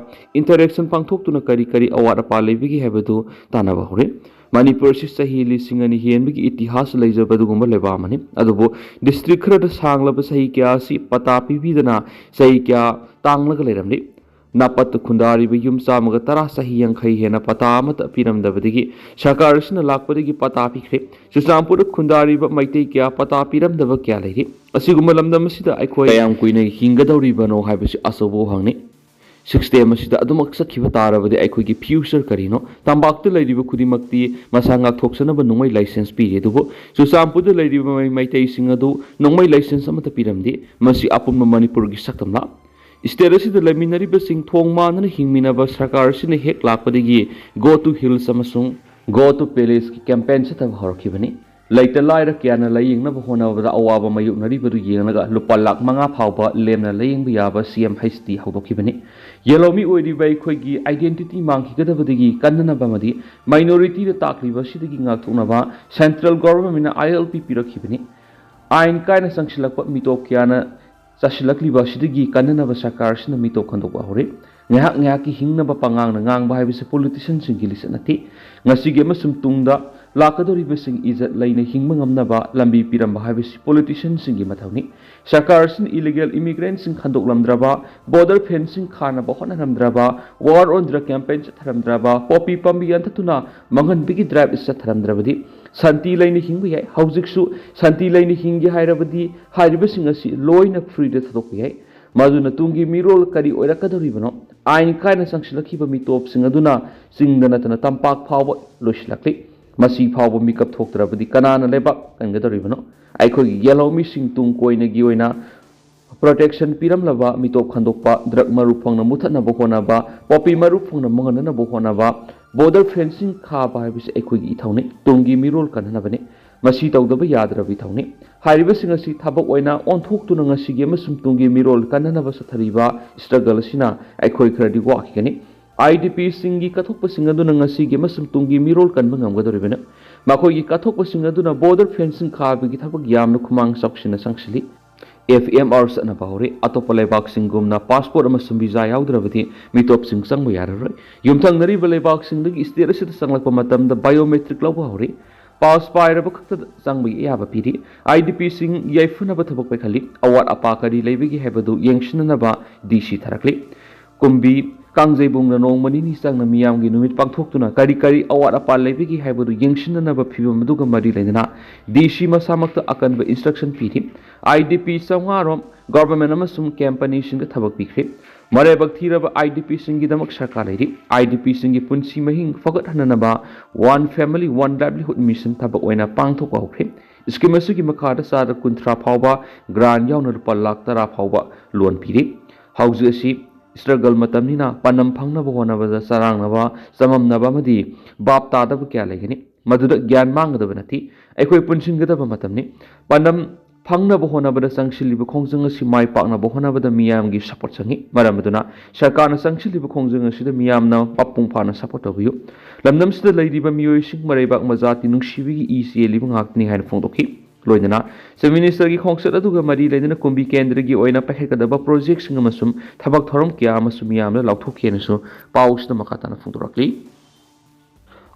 ꯏꯟꯇꯔꯦꯛꯁꯟ ꯄꯥꯡꯊꯣꯛꯇꯨꯅ ꯀꯔꯤ ꯀꯔꯤ ꯑꯋꯥꯠ ꯑꯄꯥ ꯂꯩꯕꯒꯦ ꯍꯥꯏꯕꯗꯨ ꯇꯥꯟꯅꯕ ꯍꯧꯔꯦ꯫ ꯃꯅꯤꯄꯨꯔ ꯑꯁꯤ ꯆꯍꯤ ꯂꯤꯁꯤꯡ ꯑꯅꯤ ꯍꯦꯟꯕꯒꯤ ꯏꯇꯤꯍꯥꯁ ꯂꯩꯖꯕ ꯑꯗꯨꯒꯨꯝꯕ ꯂꯩꯕꯥꯛ ꯑꯃꯅꯤ꯫ ꯑꯗꯨꯕꯨ ꯗꯤꯁꯇ꯭ꯔꯤꯛ ꯈꯔꯗ ꯁꯥꯡꯂꯕ ꯆꯍꯤ ꯀꯌꯥ ꯑꯁꯤ ꯄꯇꯥ ꯄꯤꯕꯤꯗꯅ ꯆꯍꯤ ꯀꯌꯥ ꯇꯥꯡꯂꯒ ꯂꯩꯔꯝꯂꯤ꯫ ꯅꯥꯄꯠꯇ ꯈꯨꯟꯗꯥꯔꯤꯕ ꯌꯨꯝ ꯆꯥꯝꯃꯒ ꯇꯔꯥ ꯆꯍꯤ ꯌꯥꯡꯈꯩ ꯍꯦꯟꯅ ꯄꯇꯥ ꯑꯃꯠꯇ ꯄꯤꯔꯝꯗꯕꯗꯒꯤ ꯁꯔꯀꯥꯔ ꯑꯁꯤꯅ ꯂꯥꯛꯄꯗꯒꯤ ꯄꯇꯥ ꯄꯤꯈ꯭ꯔꯦ꯫ ꯆꯨꯔꯆꯥꯟꯄꯨꯔꯗ ꯈꯨꯟꯗꯥꯔꯤꯕ ꯃꯩꯇꯩ ꯀꯌꯥ ꯄꯇꯥ ꯄꯤꯔꯝꯗꯕ ꯀꯌꯥ ꯂꯩꯔꯤ꯫ ꯑꯁꯤꯒꯨꯝꯕ ꯂꯝꯗꯝ ꯑꯁꯤꯗ ꯑꯩꯈꯣꯏ ꯀꯌꯥꯝ ꯀꯨꯏꯅ ꯍꯤꯡꯒꯗꯧꯔꯤꯕꯅꯣ ꯍꯥꯏꯕꯁꯤ ꯑꯆꯧꯕ ꯋꯥꯍꯪꯅꯤ꯫ ꯁꯤꯁꯇꯦꯝ ꯑꯁꯤꯗ ꯑꯗꯨꯃꯛ ꯆꯠꯈꯤꯕ ꯇꯥꯔꯕꯗꯤ ꯑꯩꯈꯣꯏꯒꯤ ꯐ꯭ꯌꯨꯆꯔ ꯀꯔꯤꯅꯣ? ꯇꯝꯄꯥꯛꯇ ꯂꯩꯔꯤꯕ ꯈꯨꯗꯤꯡꯃꯛꯇꯤ ꯃꯁꯥ ꯉꯥꯛꯊꯣꯛꯆꯅꯕ ꯅꯣꯡꯃꯩ ꯂꯥꯏꯁꯦꯟꯁ ꯄꯤꯔꯤ, ꯑꯗꯨꯕꯨ ꯆꯨꯔꯆꯥꯟꯄꯨꯔꯗ ꯂꯩꯔꯤꯕ ꯃꯩ-, ꯃꯩꯇꯩꯁꯤꯡ ꯑꯗꯨ ꯅꯣꯡꯃꯩ ꯂꯥꯏꯁꯦꯟꯁ ꯑꯃꯠꯇ ꯄꯤꯔꯝꯗꯦ꯫ ꯃꯁꯤ ꯑꯄꯨꯟꯕ ꯃꯅꯤꯄꯨꯔꯒꯤ ꯁꯛꯇꯝꯂꯥ? ꯁ꯭ꯇꯦꯠ ꯑꯁꯤꯗ ꯂꯩꯃꯤꯟꯅꯔꯤꯕꯁꯤꯡ ꯊꯣꯡ ꯃꯥꯟꯅꯅ ꯍꯤꯡꯃꯤꯟꯅꯕ ꯁꯔꯀꯥꯔ ꯑꯁꯤꯅ ꯍꯦꯛ ꯂꯥꯛꯄꯗꯒꯤ Go to Hills ꯑꯃꯁꯨꯡ Go to Palaceꯀꯤ ꯀꯦꯝꯄꯦꯟ ꯆꯠꯊꯕ ꯍꯧꯔꯛꯈꯤꯕꯅꯤ꯫ ꯂꯩꯇ ꯂꯥꯏꯔ ꯀꯌꯥꯅ ꯂꯥꯌꯦꯡꯅꯕ ꯍꯣꯠꯅꯕꯗ ꯑꯋꯥꯕ ꯃꯥꯌꯣꯛꯅꯔꯤꯕꯗꯨ ꯌꯦꯡꯂꯒ ꯂꯨꯄꯥ ꯂꯥꯈ ꯃꯉꯥ ꯐꯥꯎꯕ ꯂꯦꯝꯅ ꯂꯥꯌꯦꯡꯕ ꯌꯥꯕ ꯁꯤ ꯑꯦꯝ ꯍꯩꯆ ꯗꯤ ꯍꯧꯗꯣꯛꯈꯤꯕꯅꯤ꯫ ꯌꯦꯜꯍꯧꯃꯤ ꯑꯣꯏꯔꯤꯕ ꯑꯩꯈꯣꯏꯒꯤ identity ꯃꯥꯡꯈꯤꯒꯗꯕꯗꯒꯤ ꯀꯟꯅꯅꯕ ꯑꯃꯗꯤ ꯃꯥꯏꯅꯣꯔꯤꯇꯤꯗ ꯇꯥꯛꯂꯤꯕ ꯑꯁꯤꯗꯒꯤ ꯉꯥꯛꯊꯣꯛꯅꯕ ꯁꯦꯟꯇ꯭ꯔꯦꯜ ꯒꯣꯚꯔꯟꯃꯦꯟꯠꯅ ꯑꯥꯏ ꯑꯦꯜ ꯄꯤ ꯄꯤꯔꯛꯈꯤꯕꯅꯤ꯫ ꯑꯥꯏꯟ ꯀꯥꯏꯅ ꯆꯪꯁꯤꯜꯂꯛꯄ ꯃꯤꯇꯣꯞ ꯀꯌꯥꯅ ꯆꯥꯁꯤꯜꯂꯛꯂꯤꯕ ꯑꯁꯤꯗꯒꯤ ꯀꯟꯅꯅꯕ ꯁꯔꯀꯥꯔ ꯑꯁꯤꯅ ꯃꯤꯇꯣꯞ ꯈꯟꯗꯣꯛꯄ ꯍꯧꯔꯦ꯫ ꯉꯥꯏꯍꯥꯛ ꯉꯥꯏꯍꯥꯛꯀꯤ ꯍꯤꯡꯅꯕ ꯄꯉꯥꯡꯅ ꯉꯥꯡꯕ ꯍꯥꯏꯕꯁꯤ ꯄꯣꯂꯤꯇꯤꯁꯤꯌꯥꯟꯁꯤꯡꯒꯤ ꯂꯤꯆꯠ ꯅꯠꯇꯦ꯫ ꯉꯁꯤꯒꯤ ꯑꯃꯁꯨꯡ ꯇꯨꯡꯗ ꯂꯥꯛꯀꯗꯧꯔꯤꯕꯁꯤꯡ ꯏꯖꯠ ꯂꯩꯅ ꯍꯤꯡꯕ ꯉꯝꯅꯕ ꯂꯝꯕꯤ ꯄꯤꯔꯝꯕ ꯍꯥꯏꯕꯁꯤ ꯄꯣꯂꯤꯇꯤꯁꯤꯌꯥꯟꯁꯤꯡꯒꯤ ꯃꯊꯧꯅꯤ꯫ ꯁꯔꯀꯥꯔ ꯑꯁꯤꯅ ꯏꯂꯤꯒꯦꯜ ꯏꯃꯤꯒ꯭ꯔꯦꯟꯠꯁꯤꯡ ꯈꯟꯗꯣꯛꯂꯝꯗ꯭ꯔꯕ, ꯕꯣꯔꯗꯔ ꯐꯦꯟꯁꯤꯡ ꯈꯥꯅꯕ ꯍꯣꯠꯅꯔꯝꯗ꯭ꯔꯕ, ꯋꯥꯔ ꯑꯣꯟ ꯗ꯭ꯔꯒ ꯀꯦꯝꯄꯦꯟ ꯆꯠꯊꯔꯝꯗ꯭ꯔꯕ, ꯄꯣꯄꯤ ꯄꯥꯝꯕꯤ ꯌꯥꯟꯊꯠꯇꯨꯅ ꯃꯥꯡꯍꯟꯕꯒꯤ ꯗ꯭ꯔꯥꯏꯚ ꯆꯠꯊꯔꯝꯗ꯭ꯔꯕꯗꯤ ꯁꯥꯟꯇꯤ ꯂꯩꯅ ꯍꯤꯡꯕ ꯌꯥꯏ꯫ ꯍꯧꯖꯤꯛꯁꯨ ꯁꯥꯟꯇꯤ ꯂꯩꯅ ꯍꯤꯡꯒꯦ ꯍꯥꯏꯔꯕꯗꯤ ꯍꯥꯏꯔꯤꯕꯁꯤꯡ ꯑꯁꯤ ꯂꯣꯏꯅ ꯐ꯭ꯔꯤꯗ ꯊꯥꯗꯣꯛꯄ ꯌꯥꯏ꯫ ꯃꯗꯨꯅ ꯇꯨꯡꯒꯤ ꯃꯤꯔꯣꯜ ꯀꯔꯤ ꯑꯣꯏꯔꯛꯀꯗꯧꯔꯤꯕꯅꯣ? ꯑꯥꯏꯟ ꯀꯥꯏꯅ ꯆꯪꯁꯤꯜꯂꯛꯈꯤꯕ ꯃꯤꯇꯣꯞꯁꯤꯡ ꯑꯗꯨꯅ ꯆꯤꯡꯗ ꯅꯠꯇꯅ ꯇꯝꯄꯥꯛ ꯐꯥꯎꯕ ꯂꯣꯏꯁꯤꯜꯂꯛꯂꯤ꯫ ꯃꯁꯤ ꯐꯥꯎꯕ ꯃꯤꯀꯞ ꯊꯣꯛꯇ꯭ꯔꯕꯗꯤ ꯀꯅꯥꯅ ꯂꯩꯕꯥꯛ ꯀꯟꯒꯗꯧꯔꯤꯕꯅꯣ? ꯑꯩꯈꯣꯏꯒꯤ ꯌꯦꯜꯍꯧꯃꯤꯁꯤꯡ ꯇꯨꯡ ꯀꯣꯏꯅꯒꯤ ꯑꯣꯏꯅ ꯄ꯭ꯔꯣꯇꯦꯛꯁꯟ ꯄꯤꯔꯝꯂꯕ ꯃꯤꯇꯣꯞ ꯈꯟꯗꯣꯛꯄ, ꯗ꯭ꯔꯒ ꯃꯔꯨ ꯐꯪꯅ ꯃꯨꯊꯠꯅꯕ ꯍꯣꯠꯅꯕ, ꯄꯣꯄꯤ ꯃꯔꯨ ꯐꯪꯅ ꯃꯥꯡꯍꯟꯅꯅꯕ ꯍꯣꯠꯅꯕ, ꯕꯣꯔꯗꯔ ꯐꯦꯟꯁꯤꯡ ꯈꯥꯕ ꯍꯥꯏꯕꯁꯤ ꯑꯩꯈꯣꯏꯒꯤ ꯏꯊꯧꯅꯤ, ꯇꯨꯡꯒꯤ ꯃꯤꯔꯣꯜ ꯀꯟꯅꯅꯕꯅꯤ꯫ ꯃꯁꯤ ꯇꯧꯗꯕ ꯌꯥꯗ꯭ꯔꯕ ꯏꯊꯧꯅꯤ꯫ ꯍꯥꯏꯔꯤꯕꯁꯤꯡ ꯑꯁꯤ ꯊꯕꯛ ꯑꯣꯏꯅ ꯑꯣꯟꯊꯣꯛꯇꯨꯅ ꯉꯁꯤꯒꯤ ꯑꯃꯁꯨꯡ ꯇꯨꯡꯒꯤ ꯃꯤꯔꯣꯜ ꯀꯟꯅꯅꯕ ꯆꯠꯊꯔꯤꯕ ꯏꯁꯇ꯭ꯔꯒꯜ ꯑꯁꯤꯅ ꯑꯩꯈꯣꯏ ꯈꯔꯗꯤ ꯋꯥꯈꯤꯒꯅꯤ꯫ ꯑꯥꯏ ꯗꯤ ꯄꯤꯁꯤꯡꯒꯤ ꯀꯠꯊꯣꯛꯄꯁꯤꯡ ꯑꯗꯨꯅ ꯉꯁꯤꯒꯤ ꯑꯃꯁꯨꯡ ꯇꯨꯡꯒꯤ ꯃꯤꯔꯣꯜ ꯀꯟꯕ ꯉꯝꯒꯗꯧꯔꯤꯕꯅꯤ꯫ ꯃꯈꯣꯏꯒꯤ ꯀꯠꯊꯣꯛꯄꯁꯤꯡ ꯑꯗꯨꯅ ꯕꯣꯔꯗꯔ ꯐꯦꯟꯁꯤꯡ ꯈꯥꯕꯒꯤ ꯊꯕꯛ ꯌꯥꯝꯅ ꯈꯨꯃꯥꯡ ꯆꯥꯎꯁꯤꯟꯅ ꯆꯪꯁꯤꯜꯂꯤ꯫ ꯑꯦꯐ ꯑꯦꯝ ꯑꯥꯔ ꯆꯠꯅꯕ ꯍꯧꯔꯦ꯫ ꯑꯇꯣꯞꯄ ꯂꯩꯕꯥꯛꯁꯤꯡꯒꯨꯝꯅ ꯄꯥꯁꯄꯣꯔꯠ ꯑꯃꯁꯨꯡ ꯚꯤꯖꯥ ꯌꯥꯎꯗ꯭ꯔꯕꯗꯤ ꯃꯤꯇꯣꯞꯁꯤꯡ ꯆꯪꯕ ꯌꯥꯔꯔꯣꯏ꯫ ꯌꯨꯝꯊꯪꯅꯔꯤꯕ ꯂꯩꯕꯥꯛꯁꯤꯡꯗꯒꯤ ꯁ꯭ꯇꯦꯠ ꯑꯁꯤꯗ ꯆꯪꯂꯛꯄ ꯃꯇꯝꯗ ꯕꯥꯏꯑꯣꯃꯦꯇ꯭ꯔꯤꯛ ꯂꯧꯕ ꯍꯧꯔꯦ꯫ ꯄꯥꯁ ꯄꯥꯏꯔꯕ ꯈꯛꯇꯗ ꯆꯪꯕꯒꯤ ꯑꯌꯥꯕ ꯄꯤꯔꯤ꯫ ꯑꯥꯏ ꯗꯤ ꯄꯤꯁꯤꯡ ꯌꯥꯏꯐꯅꯕ ꯊꯕꯛ ꯄꯥꯏꯈꯠꯂꯤ꯫ ꯑꯋꯥꯠ ꯑꯄꯥ ꯀꯔꯤ ꯂꯩꯕꯒꯦ ꯍꯥꯏꯕꯗꯨ ꯌꯦꯡꯁꯤꯟꯅꯅꯕ ꯗꯤ ꯁꯤ ꯊꯥꯔꯛꯂꯤ꯫ ꯀꯨꯝꯕꯤ ꯀꯥꯡꯖꯩꯕꯨꯡꯅ ꯅꯣꯡꯃ ꯅꯤꯅꯤ ꯆꯪꯅ ꯃꯤꯌꯥꯝꯒꯤ ꯅꯨꯃꯤꯠ ꯄꯥꯡꯊꯣꯛꯇꯨꯅ ꯀꯔꯤ ꯀꯔꯤ ꯑꯋꯥꯠ ꯑꯄꯥ ꯂꯩꯕꯒꯦ ꯍꯥꯏꯕꯗꯨ ꯌꯦꯡꯁꯤꯟꯅꯅꯕ ꯐꯤꯚꯝ ꯑꯗꯨꯒ ꯃꯔꯤ ꯂꯩꯅꯅ ꯗꯤ ꯁꯤ ꯃꯁꯥꯃꯛꯇ ꯑꯀꯟꯕ ꯏꯟꯁꯇ꯭ꯔꯛꯁꯟ ꯄꯤꯔꯤ꯫ ꯑꯥꯏ ꯗꯤ ꯄꯤ ꯆꯥꯝꯃꯉꯥ ꯔꯣꯝ ꯒꯣꯚꯔꯟꯃꯦꯟꯠ ꯑꯃꯁꯨꯡ ꯀꯝꯄꯅꯤꯁꯤꯡꯗ ꯊꯕꯛ ꯄꯤꯈ꯭ꯔꯦ꯫ ꯃꯔꯥꯏꯕꯛ ꯊꯤꯔꯕ ꯑꯥꯏ ꯗꯤ ꯄꯤꯁꯤꯡꯒꯤꯗꯃꯛ ꯁꯔꯀꯥꯔ ꯂꯩꯔꯤ꯫ ꯑꯥꯏ ꯗꯤ ꯄꯤꯁꯤꯡꯒꯤ ꯄꯨꯟꯁꯤ ꯃꯍꯤꯡ ꯐꯒꯠꯍꯟꯅꯅꯕ One Family One Livelihood Mission ꯊꯕꯛ ꯑꯣꯏꯅ ꯄꯥꯡꯊꯣꯛꯄ ꯍꯧꯈ꯭ꯔꯦ꯫ ꯁ꯭ꯀꯤꯝ ꯑꯁꯤꯒꯤ ꯃꯈꯥꯗ ꯆꯥꯗ ꯀꯨꯟꯊ꯭ꯔꯥ ꯐꯥꯎꯕ ꯒ꯭ꯔꯥꯟ ꯌꯥꯎꯅ ꯂꯨꯄꯥ ꯂꯥꯈ ꯇꯔꯥ ꯐꯥꯎꯕ ꯂꯣꯟ ꯄꯤꯔꯤ꯫ ꯍꯧꯖꯤꯛ ꯑꯁꯤ ꯏꯁꯇ꯭ꯔꯒꯜ ꯃꯇꯝꯅꯤꯅ ꯄꯥꯟꯗꯝ ꯐꯪꯅꯕ ꯍꯣꯠꯅꯕꯗ ꯆꯔꯥꯡꯅꯕ, ꯆꯃꯝꯅꯕ ꯑꯃꯗꯤ ꯚꯥꯞ ꯇꯥꯗꯕ ꯀꯌꯥ ꯂꯩꯒꯅꯤ꯫ ꯃꯗꯨꯗ ꯒ꯭ꯌꯥꯟ ꯃꯥꯡꯒꯗꯕ ꯅꯠꯇꯦ꯫ ꯑꯩꯈꯣꯏ ꯄꯨꯟꯁꯤꯟꯒꯗꯕ ꯃꯇꯝꯅꯤ꯫ ꯄꯥꯟꯗꯝ ꯐꯪꯅꯕ ꯍꯣꯠꯅꯕꯗ ꯆꯪꯁꯤꯜꯂꯤꯕ ꯈꯣꯡꯖꯪ ꯑꯁꯤ ꯃꯥꯏ ꯄꯥꯛꯅꯕ ꯍꯣꯠꯅꯕꯗ ꯃꯤꯌꯥꯝꯒꯤ ꯁꯄꯣꯔꯠ ꯆꯪꯏ꯫ ꯃꯔꯝ ꯑꯗꯨꯅ ꯁꯔꯀꯥꯔꯅ ꯆꯪꯁꯤꯜꯂꯤꯕ ꯈꯣꯡꯖꯪ ꯑꯁꯤꯗ ꯃꯤꯌꯥꯝꯅ ꯃꯄꯨꯡ ꯐꯥꯅ ꯁꯄꯣꯔꯠ ꯇꯧꯕꯤꯌꯨ꯫ ꯂꯝꯗꯝꯁꯤꯗ ꯂꯩꯔꯤꯕ ꯃꯤꯑꯣꯏꯁꯤꯡ ꯃꯔꯩꯕꯥꯛ ꯃꯖꯥꯇꯤ ꯅꯨꯡꯁꯤꯕꯒꯤ ꯏ ꯆꯦꯜꯂꯤꯕ ꯉꯥꯛꯇꯅꯤ ꯍꯥꯏꯅ ꯐꯣꯡꯗꯣꯛꯈꯤ꯫ ꯂꯣꯏꯅꯅ Chief Ministerꯒꯤ ꯈꯣꯡꯆꯠ ꯑꯗꯨꯒ ꯃꯔꯤ ꯂꯩꯅꯅ ꯀꯨꯝꯕꯤ ꯀꯦꯟꯗ꯭ꯔꯒꯤ ꯑꯣꯏꯅ ꯄꯥꯏꯈꯠꯀꯗꯕ ꯄ꯭ꯔꯣꯖꯦꯛꯁꯤꯡ ꯑꯃꯁꯨꯡ ꯊꯕꯛ ꯊꯧꯔꯝ ꯀꯌꯥ ꯑꯃꯁꯨ ꯃꯤꯌꯥꯝꯗ ꯂꯥꯎꯊꯣꯛꯈꯤ ꯍꯥꯏꯅꯁꯨ ꯄꯥꯎꯁꯤꯗ ꯃꯈꯥ ꯇꯥꯅ ꯐꯣꯡꯗꯣꯔꯛꯂꯤ꯫